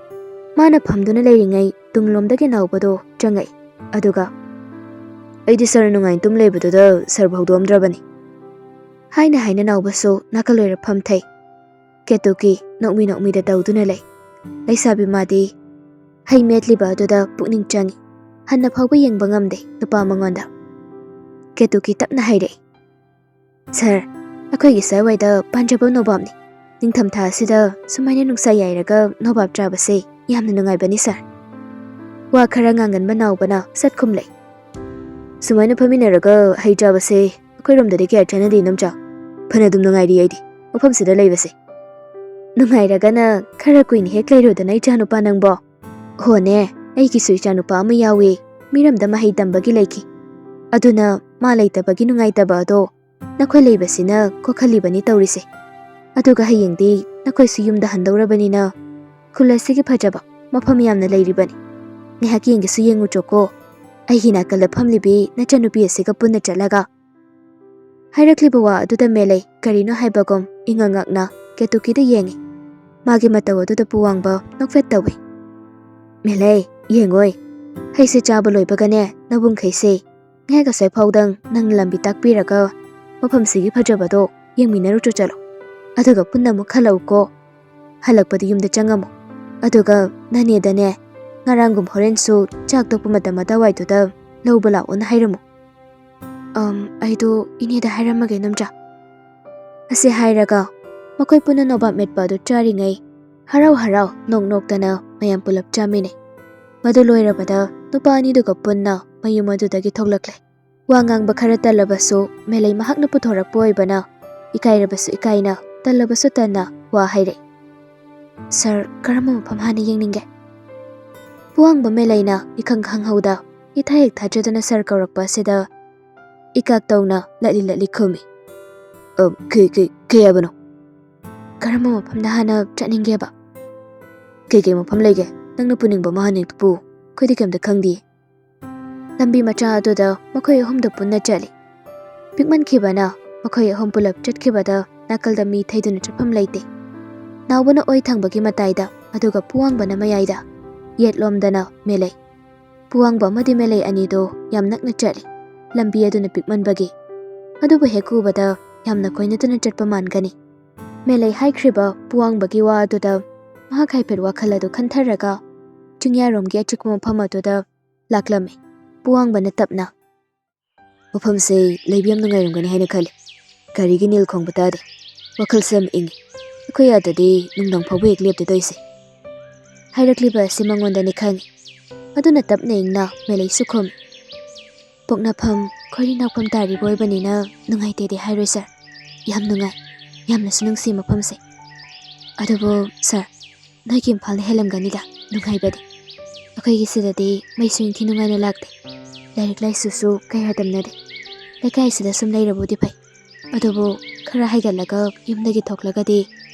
ꯃꯥꯅ ꯐꯝꯗꯨꯅ ꯂꯩꯔꯤꯉꯩ ꯇꯨꯡꯂꯣꯝꯗꯒꯤ ꯅꯥꯎꯕꯗꯣ ꯆꯪꯉꯛꯏ꯫ ꯑꯗꯨꯒ, "ꯑꯩꯗꯤ ꯁꯥꯔ ꯅꯨꯡꯉꯥꯏꯅ ꯇꯨꯝ ꯂꯩꯕꯗꯨꯗ ꯁꯥꯔꯕꯨ ꯍꯧꯗꯣꯛꯑꯝꯗ꯭ꯔꯕꯅꯤ," ꯍꯥꯏꯅ ꯍꯥꯏꯅ ꯅꯥꯎꯕꯁꯨ ꯅꯥꯀꯜ ꯑꯣꯏꯔ ꯐꯝꯊꯩ꯫ ꯀꯦꯇꯨꯀꯤ ꯅꯣꯛꯃꯤ ꯅꯣꯛꯃꯤꯗ ꯇꯧꯗꯨꯅ ꯂꯩ꯫ ꯂꯩꯁꯥꯕꯤ ꯃꯥꯗꯤ ꯍꯩ ꯃꯦꯠꯂꯤꯕ ꯑꯗꯨꯗ ꯄꯨꯛꯅꯤꯡ ꯆꯪꯉꯤ꯫ ꯍꯟꯅ ꯐꯥꯎꯕ ꯌꯦꯡꯕ ꯉꯝꯗꯦ ꯅꯨꯄꯥ ꯃꯉꯣꯟꯗ꯫ ꯀꯦꯇꯨꯀꯤ ꯇꯞꯅ ꯍꯥꯏꯔꯛꯏ, "ꯁꯥꯔ, ꯑꯩꯈꯣꯏꯒꯤ ꯁ꯭ꯋꯥꯏꯋꯥꯏꯗ ꯄꯥꯟꯖꯕ ꯅꯣꯕꯥꯞꯅꯤ꯫ ꯅꯤꯡꯊꯝꯊꯥ ꯑꯁꯤꯗ ꯁꯨꯃꯥꯏꯅ ꯅꯨꯡꯁꯥ ꯌꯥꯏꯔꯒ ꯅꯣꯕꯥꯞ ꯆꯥꯕꯁꯦ ꯌꯥꯝꯅ ꯅꯨꯡꯉꯥꯏꯕꯅꯤ ꯁꯥꯔ꯫" ꯋꯥ ꯈꯔ ꯉꯥꯡꯒꯟꯕ ꯅꯥꯎꯕꯅ ꯁꯠ ꯈꯨꯝꯂꯦ, "ꯁꯨꯃꯥꯏꯅ ꯐꯝꯃꯤꯟꯅꯔꯒ ꯍꯩ ꯆꯥꯕꯁꯦ ꯑꯩꯈꯣꯏꯔꯣꯝꯗꯗꯤ ꯀꯌꯥ ꯆꯥꯅꯗꯦ ꯏꯅꯝꯆꯥ꯫ ꯐꯅ ꯑꯗꯨꯝ ꯅꯨꯡꯉꯥꯏꯔꯤ ꯑꯩꯗꯤ ꯃꯐꯝꯁꯤꯗ ꯂꯩꯕꯁꯦ꯫" "ꯅꯨꯡꯉꯥꯏꯔꯒꯅ ꯈꯔ ꯀꯨꯏꯅ ꯍꯦꯛ ꯂꯩꯔꯨꯗꯅ, ꯏꯆꯥꯅꯨꯄꯥ ꯅꯪꯕꯣ꯫" "ꯍꯣꯅꯦ, ꯑꯩꯒꯤꯁꯨ ꯏꯆꯥꯅꯨꯄꯥ ꯑꯃ ꯌꯥꯎꯏ, ꯃꯤꯔꯝꯗ ꯃꯍꯩ ꯇꯝꯕꯒꯤ ꯂꯩꯈꯤ꯫ ꯑꯗꯨꯅ ꯃꯥ ꯂꯩꯇꯕꯒꯤ ꯅꯨꯡꯉꯥꯏꯇꯕ ꯑꯗꯣ ꯅꯈꯣꯏ ꯂꯩꯕꯁꯤꯅ ꯀꯣꯛꯍꯜꯂꯤꯕꯅꯤ ꯇꯧꯔꯤꯁꯦ꯫ ꯑꯗꯨꯒ ꯍꯌꯦꯡꯗꯤ ꯅꯈꯣꯏꯁꯨ ꯌꯨꯝꯗ ꯍꯟꯗꯧꯔꯕꯅꯤꯅ ꯈꯨꯜ ꯑꯁꯤꯒꯤ ꯐꯖꯕ ꯃꯐꯝ ꯌꯥꯝꯅ ꯂꯩꯔꯤꯕꯅꯤ꯫ ꯉꯥꯏꯍꯥꯛ ꯌꯦꯡꯒꯦꯁꯨ ꯌꯦꯡꯉꯨꯆꯣꯀꯣ, ꯑꯩꯒꯤ ꯅꯥꯀꯜꯗ ꯐꯝꯂꯤꯕꯤ ꯅꯆꯟꯅꯨꯄꯤ ꯑꯁꯤꯒ ꯄꯨꯟꯅ ꯆꯠꯂꯒ꯫" ꯍꯥꯏꯔꯛꯂꯤꯕ ꯋꯥ ꯑꯗꯨꯗ ꯃꯦꯂꯩ ꯀꯔꯤꯅꯣ ꯍꯥꯏꯕꯒꯨꯝ ꯏꯉꯛ ꯉꯛꯅ ꯀꯦꯇꯨꯀꯤꯗ ꯌꯦꯡꯉꯤ꯫ ꯃꯥꯒꯤ ꯃꯇꯧ ꯑꯗꯨꯗ ꯄꯨꯋꯥꯡꯕ ꯅꯣꯛꯐꯦꯠ ꯇꯧꯏ꯫ "ꯃꯦꯂꯩ, ꯌꯦꯡꯉꯣꯏ, ꯍꯩꯁꯦ ꯆꯥꯕ ꯂꯣꯏꯕꯒꯅꯦ ꯅꯕꯨꯡꯈꯩꯁꯦ ꯉꯥꯏꯍꯥꯛ ꯑꯁ꯭ꯋꯥꯏ ꯐꯥꯎꯗꯪ ꯅꯪꯅ ꯂꯝꯕꯤ ꯇꯥꯛꯄꯤꯔꯒ ꯃꯐꯝꯁꯤꯒꯤ ꯐꯖꯕꯗꯣ ꯌꯦꯡꯃꯤꯟꯅꯔꯨꯆꯣ ꯆꯠꯂꯣ꯫ ꯑꯗꯨꯒ ꯄꯨꯟꯅ ꯑꯃꯨꯛ ꯍꯜꯂꯛꯎꯀꯣ꯫ ꯍꯜꯂꯛꯄꯗ ꯌꯨꯝꯗ ꯆꯪꯉꯝꯃꯨ꯫ ꯑꯗꯨꯒ ꯅꯅꯦꯗꯅꯦ ꯉꯔꯥꯡꯒꯨꯝ ꯍꯣꯔꯦꯟꯁꯨ ꯆꯥꯛ ꯇꯣꯛꯄ ꯃꯇꯝ ꯑꯗꯨꯋꯥꯏꯗꯨꯗ ꯂꯧꯕ ꯂꯥꯛꯑꯣꯅ ꯍꯥꯏꯔꯝꯃꯨ꯫" "ꯑꯝ, ꯑꯩꯗꯣ ꯏꯅꯦꯗ ꯍꯥꯏꯔꯝꯃꯒꯦ ꯏꯅꯝꯆꯥ꯫" ꯑꯁꯤ ꯍꯥꯏꯔꯒ ꯃꯈꯣꯏ ꯄꯨꯟꯅ ꯅꯣꯕꯥꯞ ꯃꯦꯠꯄ ꯑꯗꯨ ꯆꯥꯔꯤꯉꯩ ꯍꯔꯥꯎ ꯍꯔꯥꯎ ꯅꯣꯛ ꯅꯣꯛꯇꯅ ꯃꯌꯥꯝ ꯄꯨꯂꯞ ꯆꯥꯃꯤꯟꯅꯩ꯫ ꯃꯗꯨ ꯂꯣꯏꯔꯕꯗ ꯅꯨꯄꯥ ꯑꯅꯤꯗꯨꯒ ꯄꯨꯟꯅ ꯃꯌꯨꯝ ꯑꯗꯨꯗꯒꯤ ꯊꯣꯛꯂꯛꯂꯦ꯫ ꯋꯥ ꯉꯥꯡꯕ ꯈꯔ ꯇꯜꯂꯕꯁꯨ ꯃꯦꯂꯩ ꯃꯍꯥꯛꯅ ꯄꯨꯊꯣꯔꯛꯄ ꯑꯣꯏꯕꯅ ꯏꯀꯥꯏꯔꯕꯁꯨ ꯏꯀꯥꯏꯅ, ꯇꯜꯂꯕꯁꯨ ꯇꯟꯅ ꯋꯥ ꯍꯥꯏꯔꯛꯏ꯫ "ꯁꯥꯔ, ꯀꯔꯝꯕ ꯃꯐꯝ ꯍꯥꯟꯅ ꯌꯦꯡꯅꯤꯡꯒꯦ?" ꯄꯨꯋꯥꯡꯕ ꯃꯦꯂꯩꯅ ꯏꯈꯪ ꯈꯪꯍꯧꯗ ꯏꯊꯥ ꯍꯦꯛ ꯊꯥꯖꯗꯅ ꯁꯥꯔ ꯀꯧꯔꯛꯄ ꯑꯁꯤꯗ ꯏꯀꯥꯛ ꯇꯧꯅ ꯂꯠꯂꯤ ꯂꯠꯂꯤ ꯈꯨꯝꯃꯤ꯫ "ꯑ, ꯀꯩ, ꯀꯩ, ꯀꯩ ꯍꯥꯏꯕꯅꯣ?" "ꯀꯔꯝꯕ ꯃꯐꯝꯗ ꯍꯥꯟꯅ ꯆꯠꯅꯤꯡꯒꯦꯕ?" "ꯀꯩ ꯀꯩ ꯃꯐꯝ ꯂꯩꯒꯦ? ꯅꯪꯅ ꯄꯨꯅꯤꯡꯕ ꯑꯃ ꯍꯥꯟꯅ ꯍꯦꯛꯇ ꯄꯨ꯫ ꯑꯩꯈꯣꯏꯗꯤ ꯀꯩꯝꯇ ꯈꯪꯗꯤꯌꯦ꯫" ꯂꯝꯕꯤ ꯃꯆꯥ ꯑꯗꯨꯗ ꯃꯈꯣꯏ ꯑꯍꯨꯝꯗ ꯄꯨꯟꯅ ꯆꯠꯂꯤ꯫ ꯄꯤꯛꯃꯟꯈꯤꯕꯅ ꯃꯈꯣꯏ ꯑꯍꯨꯝ ꯄꯨꯂꯞ ꯆꯠꯈꯤꯕꯗ ꯅꯥꯀꯜꯗ ꯃꯤ ꯊꯩꯗꯨꯅ ꯆꯠꯐꯝ ꯂꯩꯇꯦ꯫ ꯅꯥꯎꯕꯅ ꯑꯣꯏ ꯊꯪꯕꯒꯤ ꯃꯇꯥꯏꯗ, ꯑꯗꯨꯒ ꯄꯨꯋꯥꯡꯕꯅ ꯃꯌꯥꯏꯗ, ꯌꯦꯠꯂꯣꯝꯗꯅ ꯃꯦꯂꯩ꯫ ꯄꯨꯋꯥꯡꯕ ꯑꯃꯗꯤ ꯃꯦꯂꯩ ꯑꯅꯤꯗꯣ ꯌꯥꯝ ꯅꯛꯅ ꯆꯠꯂꯤ, ꯂꯝꯕꯤ ꯑꯗꯨꯅ ꯄꯤꯛꯃꯟꯕꯒꯤ꯫ ꯑꯗꯨꯕꯨ ꯍꯦꯛ ꯎꯕꯗ ꯌꯥꯝꯅ ꯀꯣꯏꯅꯗꯨꯅ ꯆꯠꯄ ꯃꯥꯟꯒꯅꯤ꯫ ꯃꯦꯂꯩ ꯍꯥꯏꯈ꯭ꯔꯤꯕ ꯄꯨꯋꯥꯡꯕꯒꯤ ꯋꯥ ꯑꯗꯨꯗ ꯃꯍꯥꯛ ꯍꯥꯏꯐꯦꯠ ꯋꯥꯈꯜ ꯑꯗꯨ ꯈꯟꯊꯔꯒ ꯆꯤꯡꯌꯥꯔꯣꯝꯒꯤ ꯑꯆꯤꯛꯄ ꯃꯐꯝ ꯑꯗꯨꯗ ꯂꯥꯛꯂꯝꯃꯤ꯫ ꯄꯨꯋꯥꯡꯕꯅ ꯇꯞꯅ, "ꯃꯐꯝꯁꯦ ꯂꯩꯕ ꯌꯥꯝ ꯅꯨꯡꯉꯥꯏꯔꯝꯒꯅꯤ ꯍꯥꯏꯅ ꯈꯜꯂꯤ꯫ ꯒꯥꯔꯤꯒꯤ ꯅꯤꯜ ꯈꯣꯡꯕ ꯇꯥꯗꯦ꯫ ꯋꯥꯈꯜꯁꯦ ꯌꯥꯝ ꯏꯪꯉꯤ꯫ ꯑꯩꯈꯣꯏ ꯑꯥꯗꯗꯤ ꯅꯨꯡꯗꯥꯡ ꯐꯥꯎꯕ ꯍꯦꯛ ꯂꯦꯞꯇꯦ ꯇꯧꯔꯤꯁꯦ"꯫ ꯍꯥꯏꯔꯛꯂꯤꯕ ꯑꯁꯤ ꯃꯉꯣꯟꯗꯅꯤ ꯈꯪꯉꯤ꯫ ꯑꯗꯨꯅ ꯇꯞꯅ ꯏꯪꯅ ꯃꯦꯂꯩꯁꯨ ꯈꯨꯝꯃꯤ꯫ "ꯄꯣꯛꯅꯐꯝ ꯈꯣꯏꯔꯤ ꯅꯥꯎꯐꯝ ꯇꯥꯔꯤꯕ ꯑꯣꯏꯕꯅꯤꯅ ꯅꯨꯡꯉꯥꯏꯇꯦꯗꯤ ꯍꯥꯏꯔꯣꯏ ꯁꯥꯔ꯫ ꯌꯥꯝ ꯅꯨꯡꯉꯥꯏ, ꯌꯥꯝꯅꯁꯨ ꯅꯨꯡꯁꯤ ꯃꯐꯝꯁꯦ꯫ ꯑꯗꯨꯕꯨ ꯁꯥꯔ, ꯅꯣꯏꯒꯤ ꯏꯝꯐꯥꯜꯅ ꯍꯦꯜꯂꯝꯒꯅꯤꯗ ꯅꯨꯡꯉꯥꯏꯕꯗꯤ꯫ ꯑꯩꯈꯣꯏꯒꯤ ꯁꯤꯗꯗꯤ ꯃꯩꯁꯨ ꯏꯟꯊꯤ ꯅꯨꯡꯉꯥꯏꯅ ꯂꯥꯛꯇꯦ꯫ ꯂꯥꯏꯔꯤꯛ ꯂꯥꯏꯁꯨꯁꯨ ꯀꯌꯥ ꯇꯝꯅꯗꯦ꯫ ꯂꯩꯀꯥꯏꯁꯤꯗ ꯁꯨꯝ ꯂꯩꯔꯕꯨꯗꯤ ꯐꯩ꯫ ꯑꯗꯨꯕꯨ ꯈꯔ ꯍꯥꯏꯒꯠꯂꯒ ꯌꯨꯝꯗꯒꯤ ꯊꯣꯛꯂꯒꯗꯤ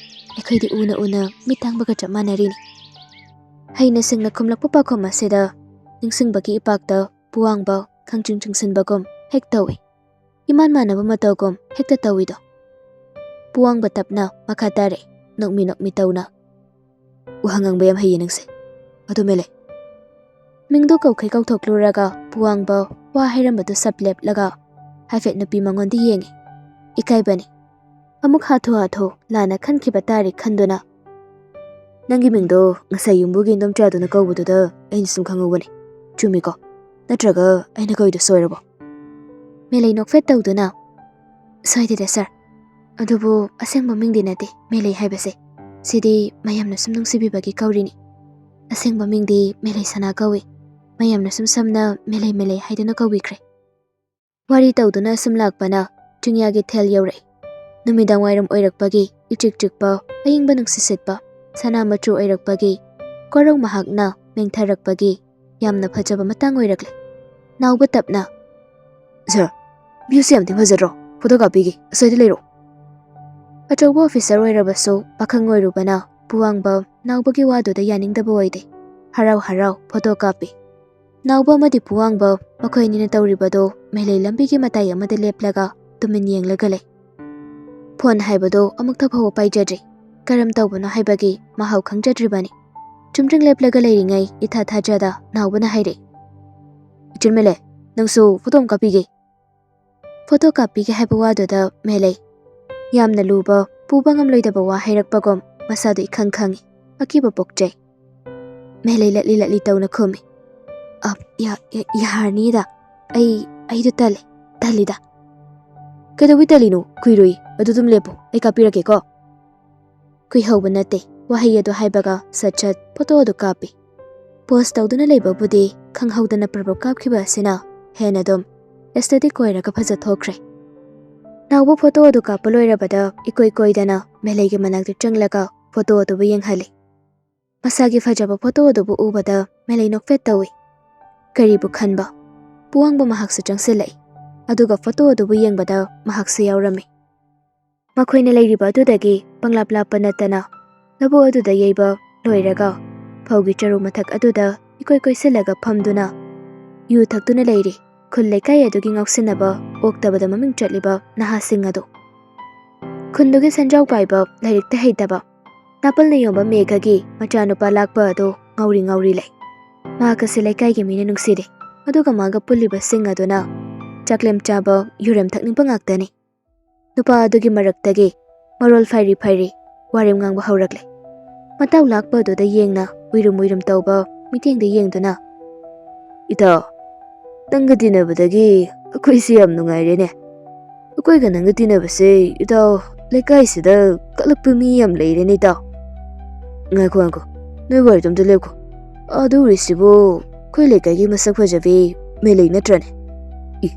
ꯑꯩꯈꯣꯏꯗꯤ ꯎꯅ ꯎꯅ ꯃꯤꯠ ꯇꯥꯡꯕꯒ ꯆꯞ ꯃꯥꯟꯅꯔꯤꯅꯤ"꯫ ꯍꯩꯅ ꯁꯤꯡꯅ ꯈꯨꯝꯂꯛꯄ ꯄꯥꯎꯈꯨꯝ ꯑꯁꯤꯗ ꯅꯤꯡꯁꯤꯡꯕꯒꯤ ꯏꯄꯥꯛꯇ ꯄꯨꯋꯥꯡꯕ ꯈꯪꯆꯤꯡ ꯆꯤꯡꯁꯤꯟꯕꯒꯨꯝ ꯍꯦꯛ ꯇꯧꯏ꯫ ꯏꯃꯥꯟ ꯃꯥꯟꯅꯕ ꯃꯇꯧꯒꯨꯝ ꯍꯦꯛꯇ ꯇꯧꯏꯗꯣ꯫ ꯄꯨꯋꯥꯡꯕ ꯇꯞꯅ ꯃꯈꯥ ꯇꯥꯔꯦ, ꯅꯣꯛꯃꯤ ꯅꯣꯛꯃꯤ ꯇꯧꯅ꯫ "ꯋꯥ ꯉꯥꯡꯕ ꯌꯥꯝ ꯍꯩꯌꯦ ꯅꯪꯁꯦ꯫ ꯑꯗꯨ ꯃꯦꯂꯩ"꯫ ꯃꯤꯡꯗꯣ ꯀꯧꯈꯩ ꯀꯧꯊꯣꯛꯂꯨꯔꯒ ꯄꯨꯋꯥꯡꯕ ꯋꯥ ꯍꯥꯏꯔꯝꯕꯗꯨ ꯁꯞ ꯂꯦꯞꯂꯒ ꯍꯥꯏꯐꯦꯠ ꯅꯨꯄꯤ ꯃꯉꯣꯟꯗ ꯌꯦꯡꯉꯤ꯫ ꯏꯀꯥꯏꯕꯅꯤ꯫ ꯑꯃꯨꯛ ꯍꯥꯊꯨ ꯍꯥꯊꯨ ꯂꯥꯟꯅ ꯈꯟꯈꯤꯕ ꯇꯥꯔꯦ ꯈꯟꯗꯨꯅ, "ꯅꯪꯒꯤ ꯃꯤꯡꯗꯣ ꯉꯁꯥꯏ ꯌꯨꯝꯕꯨꯒꯤ ꯏꯟꯗꯣꯝꯆꯥꯗꯨꯅ ꯀꯧꯕꯗꯨꯗ ꯑꯩꯅ ꯁꯨꯝ ꯈꯪꯍꯧꯕꯅꯤ꯫ ꯆꯨꯝꯃꯤꯀꯣ? ꯅꯠꯇ꯭ꯔꯒ ꯑꯩꯅ ꯀꯧꯏꯗꯣ ꯁꯣꯏꯔꯕꯣ?" ꯃꯦꯂꯩ ꯅꯣꯛꯐꯦꯠ ꯇꯧꯗꯨꯅ, "ꯁꯣꯏꯗꯦꯗ ꯁꯥꯔ꯫ ꯑꯗꯨꯕꯨ ꯑꯁꯦꯡꯕ ꯃꯤꯡꯗꯤ ꯅꯠꯇꯦ ꯃꯦꯂꯩ ꯍꯥꯏꯕꯁꯦ꯫ ꯁꯤꯗꯤ ꯃꯌꯥꯝꯅ ꯁꯨꯝ ꯅꯨꯡꯁꯤꯕꯤꯕꯒꯤ ꯀꯧꯔꯤꯅꯤ꯫ ꯑꯁꯦꯡꯕ ꯃꯤꯡꯗꯤ ꯃꯦꯂꯩ ꯁꯅꯥ ꯀꯧꯏ꯫ ꯃꯌꯥꯝꯅ ꯁꯨꯝ ꯁꯝꯅ ꯃꯦꯂꯩ ꯃꯦꯂꯩ ꯍꯥꯏꯗꯨꯅ ꯀꯧꯕꯤꯈ꯭ꯔꯦ"꯫ ꯋꯥꯔꯤ ꯇꯧꯗꯨꯅ ꯁꯨꯝ ꯂꯥꯛꯄꯅ ꯆꯤꯡꯌꯥꯒꯤ ꯊꯦꯜ ꯌꯧꯔꯛꯏ꯫ ꯅꯨꯃꯤꯗꯥꯡ ꯋꯥꯏꯔꯝ ꯑꯣꯏꯔꯛꯄꯒꯤ ꯏꯆꯤꯛ ꯆꯤꯛꯄ ꯑꯏꯪꯕ ꯅꯨꯡꯁꯤꯠ ꯁꯤꯠꯄ, ꯁꯅꯥ ꯃꯆꯨ ꯑꯣꯏꯔꯛꯄꯒꯤ ꯀꯣꯔꯧ ꯃꯍꯥꯛꯅ ꯃꯦꯡꯊꯔꯛꯄꯒꯤ ꯌꯥꯝꯅ ꯐꯖꯕ ꯃꯇꯥꯡ ꯑꯣꯏꯔꯛꯂꯦ꯫ ꯅꯥꯎꯕ ꯇꯞꯅ, "ꯁꯥꯔ, ꯚ꯭ꯌꯨꯁꯦ ꯌꯥꯝ ꯊꯤ ꯐꯖꯗ꯭ꯔꯣ? ꯐꯣꯇꯣ ꯀꯥꯞꯄꯤꯒꯦ, ꯑꯁ꯭ꯋꯥꯏꯗ ꯂꯩꯔꯣ"꯫ ꯑꯆꯧꯕ ꯑꯣꯐꯤꯁꯔ ꯑꯣꯏꯔꯕꯁꯨ ꯄꯥꯈꯪ ꯑꯣꯏꯔꯨꯕꯅ ꯄꯨꯋꯥꯡꯕ ꯅꯥꯎꯕꯒꯤ ꯋꯥꯗꯨꯗ ꯌꯥꯅꯤꯡꯗꯕ ꯑꯣꯏꯗꯦ꯫ ꯍꯔꯥꯎ ꯍꯔꯥꯎ ꯐꯣꯇꯣ ꯀꯥꯞꯄꯤ꯫ ꯅꯥꯎꯕ ꯑꯃꯗꯤ ꯄꯨꯋꯥꯡꯕ ꯃꯈꯣꯏ ꯑꯅꯤꯅ ꯇꯧꯔꯤꯕꯗꯣ ꯃꯦꯂꯩ ꯂꯝꯕꯤꯒꯤ ꯃꯇꯥꯏ ꯑꯃꯗ ꯂꯦꯞꯂꯒ ꯇꯨꯃꯤꯟ ꯌꯦꯡꯂꯒ ꯂꯩ꯫ ꯐꯣꯟ ꯍꯥꯏꯕꯗꯣ ꯑꯃꯨꯛꯇ ꯐꯥꯎꯕ ꯄꯥꯏꯖꯗ꯭ꯔꯤ꯫ ꯀꯔꯝ ꯇꯧꯕꯅꯣ ꯍꯥꯏꯕꯒꯤ ꯃꯍꯥꯎ ꯈꯪꯖꯗ꯭ꯔꯤꯕꯅꯤ꯫ ꯆꯨꯝꯗ꯭ꯔꯤꯡ ꯂꯦꯞꯂꯒ ꯂꯩꯔꯤꯉꯩ ꯏꯊꯥ ꯊꯥꯖꯗ ꯅꯥꯎꯕꯅ ꯍꯥꯏꯔꯛꯏ, "ꯏꯆꯟ ꯃꯦꯂꯩ, ꯅꯪꯁꯨ ꯐꯣꯇꯣ ꯑꯃ ꯀꯥꯞꯄꯤꯒꯦ꯫" ꯐꯣꯇꯣ ꯀꯥꯞꯄꯤꯒꯦ ꯍꯥꯏꯕ ꯋꯥꯗꯨꯗ ꯃꯦꯂꯩ ꯌꯥꯝꯅ ꯂꯨꯕ, ꯄꯨꯕ ꯉꯝꯂꯣꯏꯗꯕ ꯋꯥ ꯍꯥꯏꯔꯛꯄꯒꯨꯝ ꯃꯁꯥꯗꯨ ꯏꯈꯪ ꯈꯪꯏ꯫ ꯑꯀꯤꯕ ꯄꯣꯛꯆꯩ꯫ ꯃꯦꯂꯩ ꯂꯠꯂꯤ ꯂꯠꯂꯤ ꯇꯧꯅ ꯈꯨꯝꯃꯤ꯫ "ꯑꯞ, ꯌꯥ-, ꯌꯥ-, ꯌꯥꯔꯅꯤꯗ꯫ ꯑꯩ, ꯑꯩꯗꯣ ꯇꯜꯂꯦ, ꯇꯜꯂꯤꯗ꯫" "ꯀꯩꯗꯧꯕꯩ ꯇꯜꯂꯤꯅꯣ? ꯀꯨꯏꯔꯣꯏ꯫ ꯑꯗꯨ ꯑꯗꯨꯝ ꯂꯦꯞꯄꯨ, ꯑꯩ ꯀꯥꯞꯄꯤꯔꯛꯀꯦꯀꯣ꯫" ꯀꯨꯏꯍꯧꯕ ꯅꯠꯇꯦ, ꯋꯥꯍꯩ ꯑꯗꯨ ꯍꯥꯏꯕꯒ ꯁꯠ ꯁꯠ ꯐꯣꯇꯣ ꯑꯗꯨ ꯀꯥꯞꯄꯤ꯫ ꯄꯣꯁ ꯇꯧꯗꯨꯅ ꯂꯩꯕꯕꯨꯗꯤ ꯈꯪꯍꯧꯗꯅ ꯄ꯭ꯔꯞ ꯄ꯭ꯔꯞ ꯀꯥꯞꯈꯤꯕ ꯑꯁꯤꯅ ꯍꯦꯟꯅ ꯑꯗꯨꯝ ꯑꯦꯁꯊꯦꯇꯤꯛ ꯑꯣꯏꯔꯒ ꯐꯖꯊꯣꯛꯈ꯭ꯔꯦ꯫ ꯅꯥꯎꯕ ꯐꯣꯇꯣ ꯑꯗꯨ ꯀꯥꯞꯄ ꯂꯣꯏꯔꯕꯗ ꯏꯀꯣꯏ ꯀꯣꯏꯗꯅ ꯃꯦꯂꯩꯒꯤ ꯃꯅꯥꯛꯇ ꯆꯪꯂꯒ ꯐꯣꯇꯣ ꯑꯗꯨꯕꯨ ꯌꯦꯡꯍꯜꯂꯤ꯫ ꯃꯁꯥꯒꯤ ꯐꯖꯕ ꯐꯣꯇꯣ ꯑꯗꯨꯕꯨ ꯎꯕꯗ ꯃꯦꯂꯩ ꯅꯣꯛꯐꯦꯠ ꯇꯧꯏ꯫ ꯀꯔꯤꯕꯨ ꯈꯟꯕ? ꯄꯨꯋꯥꯡꯕ ꯃꯍꯥꯛꯁꯨ ꯆꯪꯁꯤꯜꯂꯛꯏ꯫ ꯑꯗꯨꯒ ꯐꯣꯇꯣ ꯑꯗꯨꯕꯨ ꯌꯦꯡꯕꯗ ꯃꯍꯥꯛꯁꯨ ꯌꯥꯎꯔꯝꯃꯤ꯫ ꯃꯈꯣꯏꯅ ꯂꯩꯔꯤꯕ ꯑꯗꯨꯗꯒꯤ ꯄꯪꯂꯥꯞ ꯂꯥꯞꯄ ꯅꯠꯇꯅ ꯂꯧꯕꯨꯛ ꯑꯗꯨꯗ ꯌꯩꯕ ꯂꯣꯏꯔꯒ ꯐꯧꯒꯤ ꯆꯔꯨ ꯃꯊꯛ ꯑꯗꯨꯗ ꯏꯀꯣꯏ ꯀꯣꯏꯁꯤꯜꯂꯒ ꯐꯝꯗꯨꯅ ꯌꯨ ꯊꯛꯇꯨꯅ ꯂꯩꯔꯤ꯫ ꯈꯨꯜ ꯂꯩꯀꯥꯏ ꯑꯗꯨꯒꯤ ꯉꯥꯎꯁꯤꯟꯅꯕ ꯑꯣꯛꯇꯕꯗ ꯃꯃꯤꯡ ꯆꯠꯂꯤꯕ ꯅꯍꯥꯁꯤꯡ ꯑꯗꯨ꯫ ꯈꯨꯟꯗꯨꯒꯤ ꯁꯦꯟꯖꯥꯎ ꯄꯥꯏꯕ, ꯂꯥꯏꯔꯤꯛꯇ ꯍꯩꯇꯕ, ꯅꯥꯄꯜꯅ ꯌꯣꯟꯕ ꯃꯦꯘꯒꯤ ꯃꯆꯥꯅꯨꯄꯥ ꯂꯥꯛꯄ ꯑꯗꯨ ꯉꯥꯎꯔꯤ ꯉꯥꯎꯔꯤ ꯂꯩ꯫ ꯃꯍꯥꯛ ꯑꯁꯤ ꯂꯩꯀꯥꯏꯒꯤ ꯃꯤꯅ ꯅꯨꯡꯁꯤꯔꯤ꯫ ꯑꯗꯨꯒ ꯃꯥꯒ ꯄꯨꯜꯂꯤꯕꯁꯤꯡ ꯑꯗꯨꯅ ꯆꯥꯛꯂꯦꯝ ꯆꯥꯕ, ꯌꯨꯔꯦꯝ ꯊꯛꯅꯤꯡꯕ ꯉꯥꯛꯇꯅꯤ꯫ ꯅꯨꯄꯥ ꯑꯗꯨꯒꯤ ꯃꯔꯛꯇꯒꯤ ꯃꯔꯣꯜ ꯐꯩꯔꯤ ꯐꯩꯔꯤ, ꯋꯥꯔꯦꯝ ꯉꯥꯡꯕ ꯍꯧꯔꯛꯂꯦ꯫ ꯃꯇꯥꯎ ꯂꯥꯛꯄ ꯑꯗꯨꯗ ꯌꯦꯡꯅ ꯎꯏꯔꯨꯝ ꯎꯏꯔꯨꯝ ꯇꯧꯕ ꯃꯤꯠꯌꯦꯡꯗ ꯌꯦꯡꯗꯨꯅ, "ꯏꯇꯥꯎ, ꯅꯪꯒ ꯇꯤꯟꯅꯕꯗꯒꯤ ꯑꯩꯈꯣꯏꯁꯤ ꯌꯥꯝ ꯅꯨꯡꯉꯥꯏꯔꯦꯅꯦ꯫ ꯑꯩꯈꯣꯏꯒ ꯅꯪꯒ ꯇꯤꯟꯅꯕꯁꯦ, ꯏꯇꯥꯎ, ꯂꯩꯀꯥꯏꯁꯤꯗ ꯀꯜꯂꯛꯄ ꯃꯤ ꯌꯥꯝ ꯂꯩꯔꯦꯅꯦ, ꯏꯇꯥꯎ꯫" "ꯉꯥꯏꯈꯣ, ꯉꯥꯏꯈꯣ, ꯅꯣꯏ ꯋꯥꯔꯤꯗꯣ ꯑꯝꯇ ꯂꯦꯞꯈꯣ꯫ ꯑꯗꯨ ꯎꯔꯤꯁꯤꯕꯨ ꯑꯩꯈꯣꯏ ꯂꯩꯀꯥꯏꯒꯤ ꯃꯁꯛ ꯐꯖꯕꯤ ꯃꯦꯂꯩ ꯅꯠꯇ꯭ꯔꯅꯦ? ꯏ,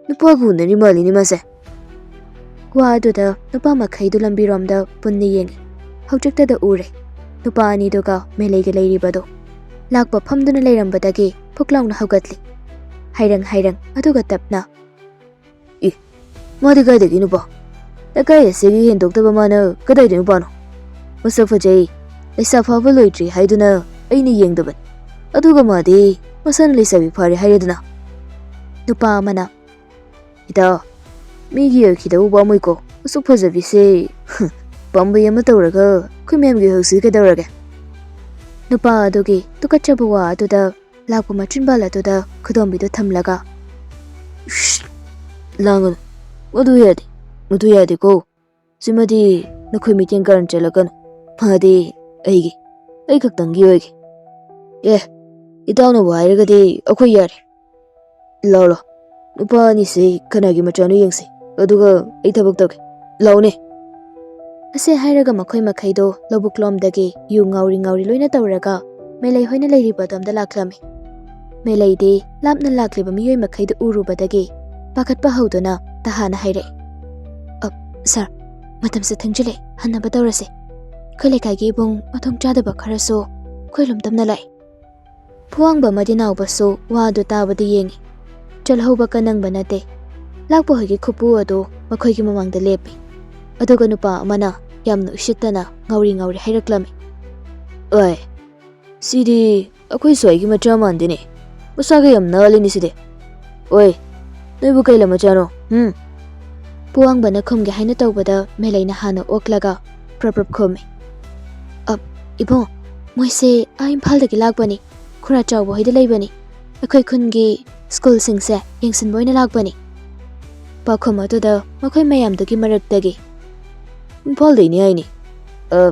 ꯅꯨꯄꯥꯒ ꯎꯅꯔꯤ ꯃꯥꯜꯂꯤꯅꯦ ꯃꯥꯁꯦ꯫" ꯋꯥ ꯑꯗꯨꯗ ꯅꯨꯄꯥ ꯃꯈꯩꯗꯨ ꯂꯝꯕꯤꯔꯣꯝꯗ ꯄꯨꯟꯅ ꯌꯦꯡꯉꯤ꯫ ꯍꯧꯖꯤꯛꯇꯗ ꯎꯔꯦ꯫ ꯅꯨꯄꯥ ꯑꯅꯤꯗꯨꯒ ꯃꯦꯂꯩꯒ ꯂꯩꯔꯤꯕꯗꯨ꯫ ꯂꯥꯛꯄ ꯐꯝꯗꯨꯅ ꯂꯩꯔꯝꯕꯗꯒꯤ ꯐꯨꯛ ꯂꯥꯎꯅ ꯍꯧꯒꯠꯂꯤ꯫ ꯍꯥꯏꯔꯪ ꯍꯥꯏꯔꯪ, ꯑꯗꯨꯒ ꯇꯞꯅ, "ꯏ, ꯃꯥꯗꯤ ꯀꯥꯏꯗꯒꯤ ꯅꯨꯄꯥ? ꯂꯩꯀꯥꯏ ꯑꯁꯤꯒꯤ ꯍꯦꯟꯗꯣꯛꯇꯕ ꯃꯥꯅ ꯀꯗꯥꯏꯗꯒꯤ ꯅꯨꯄꯥꯅꯣ? ꯃꯁꯛ ꯐꯖꯩ, ꯂꯩꯁꯥ ꯐꯥꯕ ꯂꯣꯏꯗ꯭ꯔꯤ ꯍꯥꯏꯗꯨꯅ ꯑꯩꯅ ꯌꯦꯡꯗꯕꯅꯤ꯫ ꯑꯗꯨꯒ ꯃꯥꯗꯤ ꯃꯁꯥꯅ ꯂꯩꯁꯥꯕꯤ ꯐꯥꯔꯦ ꯍꯥꯏꯔꯗꯅ꯫" ꯅꯨꯄꯥ ꯑꯃꯅ, "ꯏꯇꯥꯎ, ꯃꯤꯒꯤ ꯑꯣꯏꯈꯤꯗꯕ ꯄꯥꯝꯃꯣꯏꯀꯣ, ꯃꯁꯛ ꯐꯖꯕꯤꯁꯦ꯫ ꯄꯥꯝꯕꯩ ꯑꯃ ꯇꯧꯔꯒ ꯑꯩꯈꯣꯏ ꯃꯌꯥꯝꯒꯤ ꯍꯧꯁꯤ ꯀꯩꯗꯧꯔꯒꯦ? ꯅꯨꯄꯥ ꯑꯗꯨꯒꯤ ꯇꯨꯀꯠꯆꯕ ꯋꯥ ꯑꯗꯨꯗ ꯂꯥꯛꯄ ꯃꯆꯤꯟꯕꯥꯜ ꯑꯗꯨꯗ ꯈꯨꯗꯣꯝꯕꯤꯗꯨ ꯊꯝꯂꯒ, "ꯁ꯭ꯁ! ꯂꯥꯡꯒꯅꯨ꯫ ꯃꯗꯨ ꯌꯥꯗꯦ꯫ ꯃꯗꯨ ꯌꯥꯗꯦꯀꯣ꯫ ꯁꯤꯃꯗꯤ ꯅꯈꯣꯏ ꯃꯤꯠꯌꯦꯡ ꯀꯥꯔꯟ ꯆꯠꯂꯛꯀꯅꯨ꯫ ꯃꯥꯗꯤ ꯑꯩꯒꯤ, ꯑꯩ ꯈꯛꯇꯪꯒꯤ ꯑꯣꯏꯒꯦ꯫ ꯑꯦ, ꯏꯇꯥꯎꯅꯕꯨ ꯍꯥꯏꯔꯒꯗꯤ ꯑꯩꯈꯣꯏ ꯌꯥꯔꯦ꯫ ꯂꯥꯎ, ꯂꯥꯎ꯫ ꯅꯨꯄꯥ ꯑꯅꯤꯁꯤ ꯀꯅꯥꯒꯤ ꯃꯆꯥꯅꯣ ꯌꯦꯡꯁꯤ꯫ ꯑꯗꯨꯒ ꯑꯩ ꯊꯕꯛ ꯇꯧꯒꯦ꯫ ꯂꯥꯎꯅꯦ꯫" ꯑꯁꯤ ꯍꯥꯏꯔꯒ ꯃꯈꯣꯏ ꯃꯈꯩꯗꯣ ꯂꯧꯕꯨꯛ ꯂꯣꯝꯗꯒꯤ ꯌꯨ ꯉꯥꯎꯔꯤ ꯉꯥꯎꯔꯤ ꯂꯣꯏꯅ ꯇꯧꯔꯒ ꯃꯦꯂꯩ ꯍꯣꯏꯅ ꯂꯩꯔꯤꯕ ꯑꯗꯣꯝꯗ ꯂꯥꯛꯂꯝꯃꯤ꯫ ꯃꯦꯂꯩꯗꯤ ꯂꯥꯞꯅ ꯂꯥꯛꯂꯤꯕ ꯃꯤꯑꯣꯏ ꯃꯈꯩꯗꯨ ꯎꯔꯨꯕꯗꯒꯤ ꯄꯥꯈꯠꯄ ꯍꯧꯗꯨꯅ ꯇꯍꯥꯅ ꯍꯥꯏꯔꯛꯏ, "ꯑ, ꯁꯥꯔ, ꯃꯇꯝꯁꯦ ꯊꯦꯡꯖꯤꯜꯂꯦ, ꯍꯟꯅꯕ ꯇꯧꯔꯁꯦ꯫ ꯑꯩꯈꯣꯏ ꯂꯩꯀꯥꯏꯒꯤ ꯏꯕꯨꯡ ꯃꯊꯣꯡ ꯆꯥꯗꯕ ꯈꯔꯁꯨ ꯑꯩꯈꯣꯏ ꯂꯣꯝꯗꯝꯅ ꯂꯥꯛꯏ꯫" ꯐꯨꯋꯥꯡꯕ ꯑꯃꯗꯤ ꯅꯥꯎꯕꯁꯨ ꯋꯥ ꯑꯗꯨ ꯇꯥꯕꯗ ꯌꯦꯡꯉꯤ꯫ ꯆꯠꯍꯧꯕ ꯀꯅꯪꯕ ꯅꯠꯇꯦ꯫ ꯂꯥꯛꯄ ꯍꯣꯏꯒꯤ ꯈꯨꯄꯨ ꯑꯗꯨ ꯃꯈꯣꯏꯒꯤ ꯃꯃꯥꯡꯗ ꯂꯦꯞꯄꯤ꯫ ꯑꯗꯨꯒ ꯅꯨꯄꯥ ꯑꯃꯅ ꯌꯥꯝꯅ ꯎꯁꯤꯠꯇꯅ ꯉꯥꯎꯔꯤ ꯉꯥꯎꯔꯤ ꯍꯥꯏꯔꯛꯂꯝꯃꯤ, "ꯑꯣꯏ, ꯁꯤꯗꯤ ꯑꯩꯈꯣꯏ ꯁ꯭ꯋꯥꯏꯒꯤ ꯃꯆꯥ ꯃꯥꯟꯗꯦꯅꯦ꯫ ꯃꯁꯥꯒ ꯌꯥꯝ ꯅꯥꯜꯂꯤꯅꯦ ꯁꯤꯗꯤ꯫ ꯑꯣꯏ, ꯅꯣꯏꯕꯨ ꯀꯩ ꯂꯝ ꯃꯆꯥꯅꯣ? ꯍꯨꯝ?" ꯄꯨꯋꯥꯡꯕꯅ ꯈꯨꯝꯒꯦ ꯍꯥꯏꯅ ꯇꯧꯕꯗ ꯃꯦꯂꯩꯅ ꯍꯥꯟꯅ ꯑꯣꯛꯂꯒ ꯄ꯭ꯔꯞ ꯄ꯭ꯔꯞ ꯈꯨꯝꯃꯤ, "ꯑꯞ, ꯏꯕꯨꯡ, ꯃꯣꯏꯁꯦ ꯑꯥ ꯏꯝꯐꯥꯜꯗꯒꯤ ꯂꯥꯛꯄꯅꯤ꯫ ꯈꯨꯔꯥ ꯆꯥꯎꯕ ꯍꯣꯏꯗ ꯂꯩꯕꯅꯤ꯫ ꯑꯩꯈꯣꯏ ꯈꯨꯟꯒꯤ ꯁ꯭ꯀꯨꯜꯁꯤꯡꯁꯦ ꯌꯦꯡꯁꯤꯟꯕ ꯑꯣꯏꯅ ꯂꯥꯛꯄꯅꯤ꯫" ꯄꯥꯎꯈꯨꯝ ꯑꯗꯨꯗ ꯃꯈꯣꯏ ꯃꯌꯥꯝꯗꯨꯒꯤ ꯃꯔꯛꯇꯒꯤ, "ꯏꯝꯐꯥꯜꯗꯩꯅꯤ ꯍꯥꯏꯅꯤ꯫ ꯑ,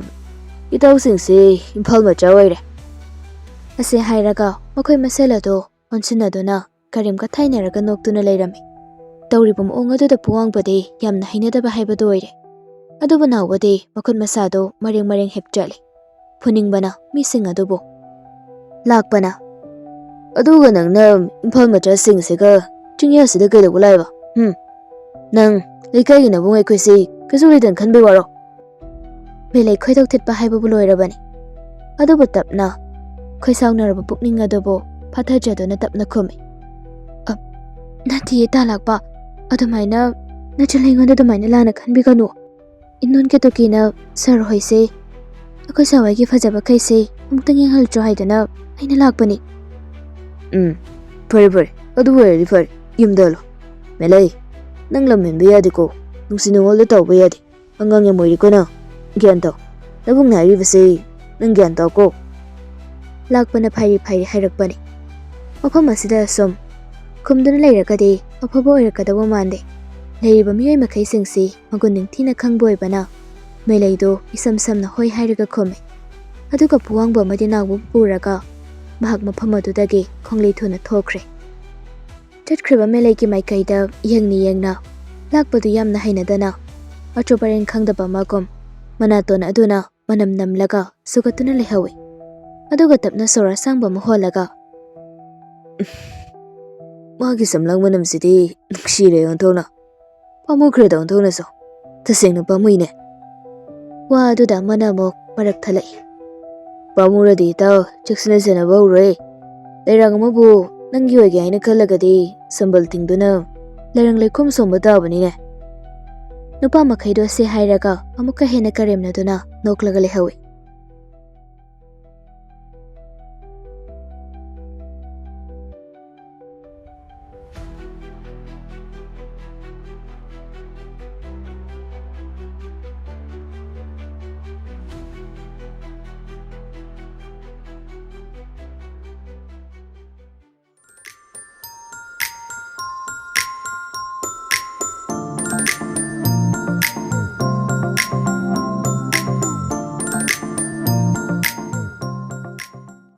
ꯏꯇꯥꯎꯁꯤꯡꯁꯦ ꯏꯝꯐꯥꯜ ꯃꯆꯥ ꯑꯣꯏꯔꯦ꯫" ꯑꯁꯤ ꯍꯥꯏꯔꯒ ꯃꯈꯣꯏ ꯃꯁꯦꯜ ꯑꯗꯨ ꯑꯣꯟꯁꯤꯟꯅꯗꯨꯅ ꯀꯔꯤꯝ ꯀꯊꯥꯏꯅꯔꯒ ꯅꯣꯛꯇꯨꯅ ꯂꯩꯔꯝꯃꯤ꯫ ꯇꯧꯔꯤꯕ ꯃꯑꯣꯡ ꯑꯗꯨꯗ ꯄꯨꯋꯥꯡꯕꯗꯤ ꯌꯥꯝꯅ ꯍꯩꯅꯗꯕ ꯍꯥꯏꯕꯗꯨ ꯑꯣꯏꯔꯦ꯫ ꯑꯗꯨꯕꯨ ꯅꯥꯎꯕꯗꯤ ꯃꯈꯨꯠ ꯃꯁꯥꯗꯨ ꯃꯔꯦꯡ ꯃꯔꯦꯡ ꯍꯤꯞꯆꯠꯂꯤ꯫ ꯐꯨꯅꯤꯡꯕꯅ ꯃꯤꯁꯤꯡ ꯑꯗꯨꯕꯨ꯫ ꯂꯥꯛꯄꯅ, "ꯑꯗꯨꯒ ꯅꯪꯅ ꯏꯝꯐꯥꯜ ꯃꯆꯥꯁꯤꯡꯁꯤꯒ ꯆꯤꯡꯌꯥꯁꯤꯗ ꯀꯩꯗꯧꯕ ꯂꯥꯛꯏꯕ? ꯍꯨꯝ? ꯅꯪ ꯂꯩꯀꯥꯏꯒꯤ ꯅꯕꯨꯡ ꯑꯩꯈꯣꯏꯁꯤ ꯀꯩꯁꯨ ꯂꯩꯇꯅ ꯈꯟꯕꯩ ꯋꯥꯔꯣ?" ꯃꯦꯂꯩ ꯈꯣꯏꯗꯧ ꯊꯤꯠꯄ ꯍꯥꯏꯕꯕꯨ ꯂꯣꯏꯔꯕꯅꯤ꯫ ꯑꯗꯨꯕꯨ ꯇꯞꯅ, ꯈꯣꯏꯁꯥꯎꯅꯔꯕ ꯄꯨꯛꯅꯤꯡ ꯑꯗꯨꯕꯨ ꯐꯥꯊꯖꯗꯨꯅ ꯇꯞꯅ ꯈꯨꯝꯃꯤ, "ꯑ, ꯅꯠꯇꯤꯌꯦ, ꯇꯥ ꯂꯥꯛꯄ꯫ ꯑꯗꯨꯃꯥꯏꯅ ꯅꯆꯤꯜ ꯑꯩꯉꯣꯟꯗ ꯑꯗꯨꯃꯥꯏꯅ ꯂꯥꯟꯅ ꯈꯟꯕꯤꯒꯅꯨ꯫ ꯏꯅꯣꯟ ꯀꯦꯇꯨꯀꯤꯅ ꯁꯥꯔ ꯍꯣꯏꯁꯦ, ꯑꯩꯈꯣꯏ ꯁꯥꯋꯥꯏꯒꯤ ꯐꯖꯕꯈꯩꯁꯦ ꯑꯃꯨꯛꯇꯪ ꯌꯦꯡꯍꯜꯂꯨꯆꯣ ꯍꯥꯏꯗꯅ ꯑꯩꯅ ꯂꯥꯛꯄꯅꯤ꯫" "ꯎꯝ, ꯐꯔꯦ, ꯐꯔꯦ꯫ ꯑꯗꯨ ꯑꯣꯏꯔꯗꯤ ꯐꯔꯦ꯫ ꯌꯨꯝꯗ ꯍꯜꯂꯣ꯫ ꯃꯦꯂꯩ, ꯅꯪ ꯂꯝ ꯍꯦꯟꯕ ꯌꯥꯗꯦꯀꯣ꯫ ꯅꯨꯡꯁꯤ ꯅꯨꯡꯉꯣꯜꯗ ꯇꯧꯕ ꯌꯥꯗꯦ꯫ ꯑꯉꯥꯡ ꯌꯥꯝ ꯑꯣꯏꯔꯤꯀꯣ ꯅꯪ꯫" "ꯒ꯭ꯌꯥꯟ ꯇꯧ꯫ ꯅꯕꯨꯡꯅ ꯍꯥꯏꯔꯤꯕꯁꯤ ꯅꯪ ꯒ꯭ꯌꯥꯟ ꯇꯧꯀꯣ꯫" ꯂꯥꯛꯄꯅ ꯐꯩꯔꯤ ꯐꯩꯔꯤ ꯍꯥꯏꯔꯛꯄꯅꯤ꯫ ꯃꯐꯝ ꯑꯁꯤꯗ ꯁꯨꯝ ꯈꯨꯝꯗꯨꯅ ꯂꯩꯔꯒꯗꯤ ꯑꯐꯕ ꯑꯣꯏꯔꯛꯀꯗꯧꯕ ꯃꯥꯟꯗꯦ꯫ ꯂꯩꯔꯤꯕ ꯃꯤꯑꯣꯏ ꯃꯈꯩꯁꯤꯡꯁꯤ ꯃꯒꯨꯟ ꯅꯤꯡꯊꯤꯅ ꯈꯪꯕ ꯑꯣꯏꯕꯅ ꯃꯦꯂꯩꯗꯣ ꯏꯁꯝ ꯁꯝꯅ ꯍꯣꯏ ꯍꯥꯏꯔꯒ ꯈꯨꯝꯃꯤ꯫ ꯑꯗꯨꯒ ꯄꯨꯋꯥꯡꯕ ꯑꯃꯗꯤ ꯅꯥꯎꯕꯕꯨ ꯄꯨꯔꯒ ꯃꯍꯥꯛ ꯃꯐꯝ ꯑꯗꯨꯗꯒꯤ ꯈꯣꯡꯂꯩ ꯊꯨꯅ ꯊꯣꯛꯈ꯭ꯔꯦ꯫ ꯆꯠꯈ꯭ꯔꯤꯕ ꯃꯦꯂꯩꯒꯤ ꯃꯥꯏꯀꯩꯗ ꯌꯦꯡꯅ ꯌꯦꯡꯅ ꯂꯥꯛꯄꯗꯨ ꯌꯥꯝꯅ ꯍꯩꯅꯗꯅ ꯑꯆꯧ ꯑꯔꯦꯡ ꯈꯪꯗꯕ ꯑꯃꯒꯨꯝ ꯃꯅꯥꯇꯣꯟ ꯑꯗꯨꯅ ꯃꯅꯝ ꯅꯝꯂꯒ ꯁꯨꯒꯠꯇꯨꯅ ꯂꯩꯍꯧꯏ꯫ ꯑꯗꯨꯒ ꯇꯞꯅ ꯁꯣꯔ ꯑꯁꯥꯡꯕ ꯑꯃ ꯍꯣꯜꯂꯒ, "ꯃꯥꯒꯤ ꯁꯝꯂꯥꯡ ꯃꯅꯝꯁꯤꯗꯤ ꯅꯨꯡꯁꯤꯔꯦ ꯑꯣꯟꯊꯣꯛꯅ꯫ ꯄꯥꯝꯃꯨꯈ꯭ꯔꯦꯗ ꯑꯣꯟꯊꯣꯛꯅꯁꯨ꯫ ꯇꯁꯦꯡꯅ ꯄꯥꯝꯃꯨꯏꯅꯦ꯫" ꯋꯥ ꯑꯗꯨꯗ ꯑꯃꯅ ꯑꯃꯨꯛ ꯃꯔꯛ ꯊꯠꯂꯛꯏ꯫ "ꯄꯥꯝꯃꯨꯔꯗꯤ ꯏꯇꯥꯎ ꯆꯦꯛꯁꯤꯟꯅ ꯁꯦꯟꯅꯕ ꯍꯧꯔꯣꯏ꯫ ꯂꯩꯔꯥꯡ ꯑꯃꯕꯨ ꯅꯪꯒꯤ ꯑꯣꯏꯒꯦ ꯍꯥꯏꯅ ꯈꯜꯂꯒꯗꯤ ꯁꯝꯕꯜ ꯇꯤꯡꯗꯨꯅ ꯂꯩꯔꯪ ꯂꯩꯈꯣꯝ ꯁꯣꯝꯕ ꯇꯥꯕꯅꯤꯅꯦ꯫" ꯅꯨꯄꯥ ꯃꯈꯩꯗꯣ ꯁꯤ ꯍꯥꯏꯔꯒ ꯑꯃꯨꯛꯀ ꯍꯦꯟꯅ ꯀꯔꯦꯝꯅꯗꯨꯅ ꯅꯣꯛꯂꯒ ꯂꯩꯍꯧꯏ꯫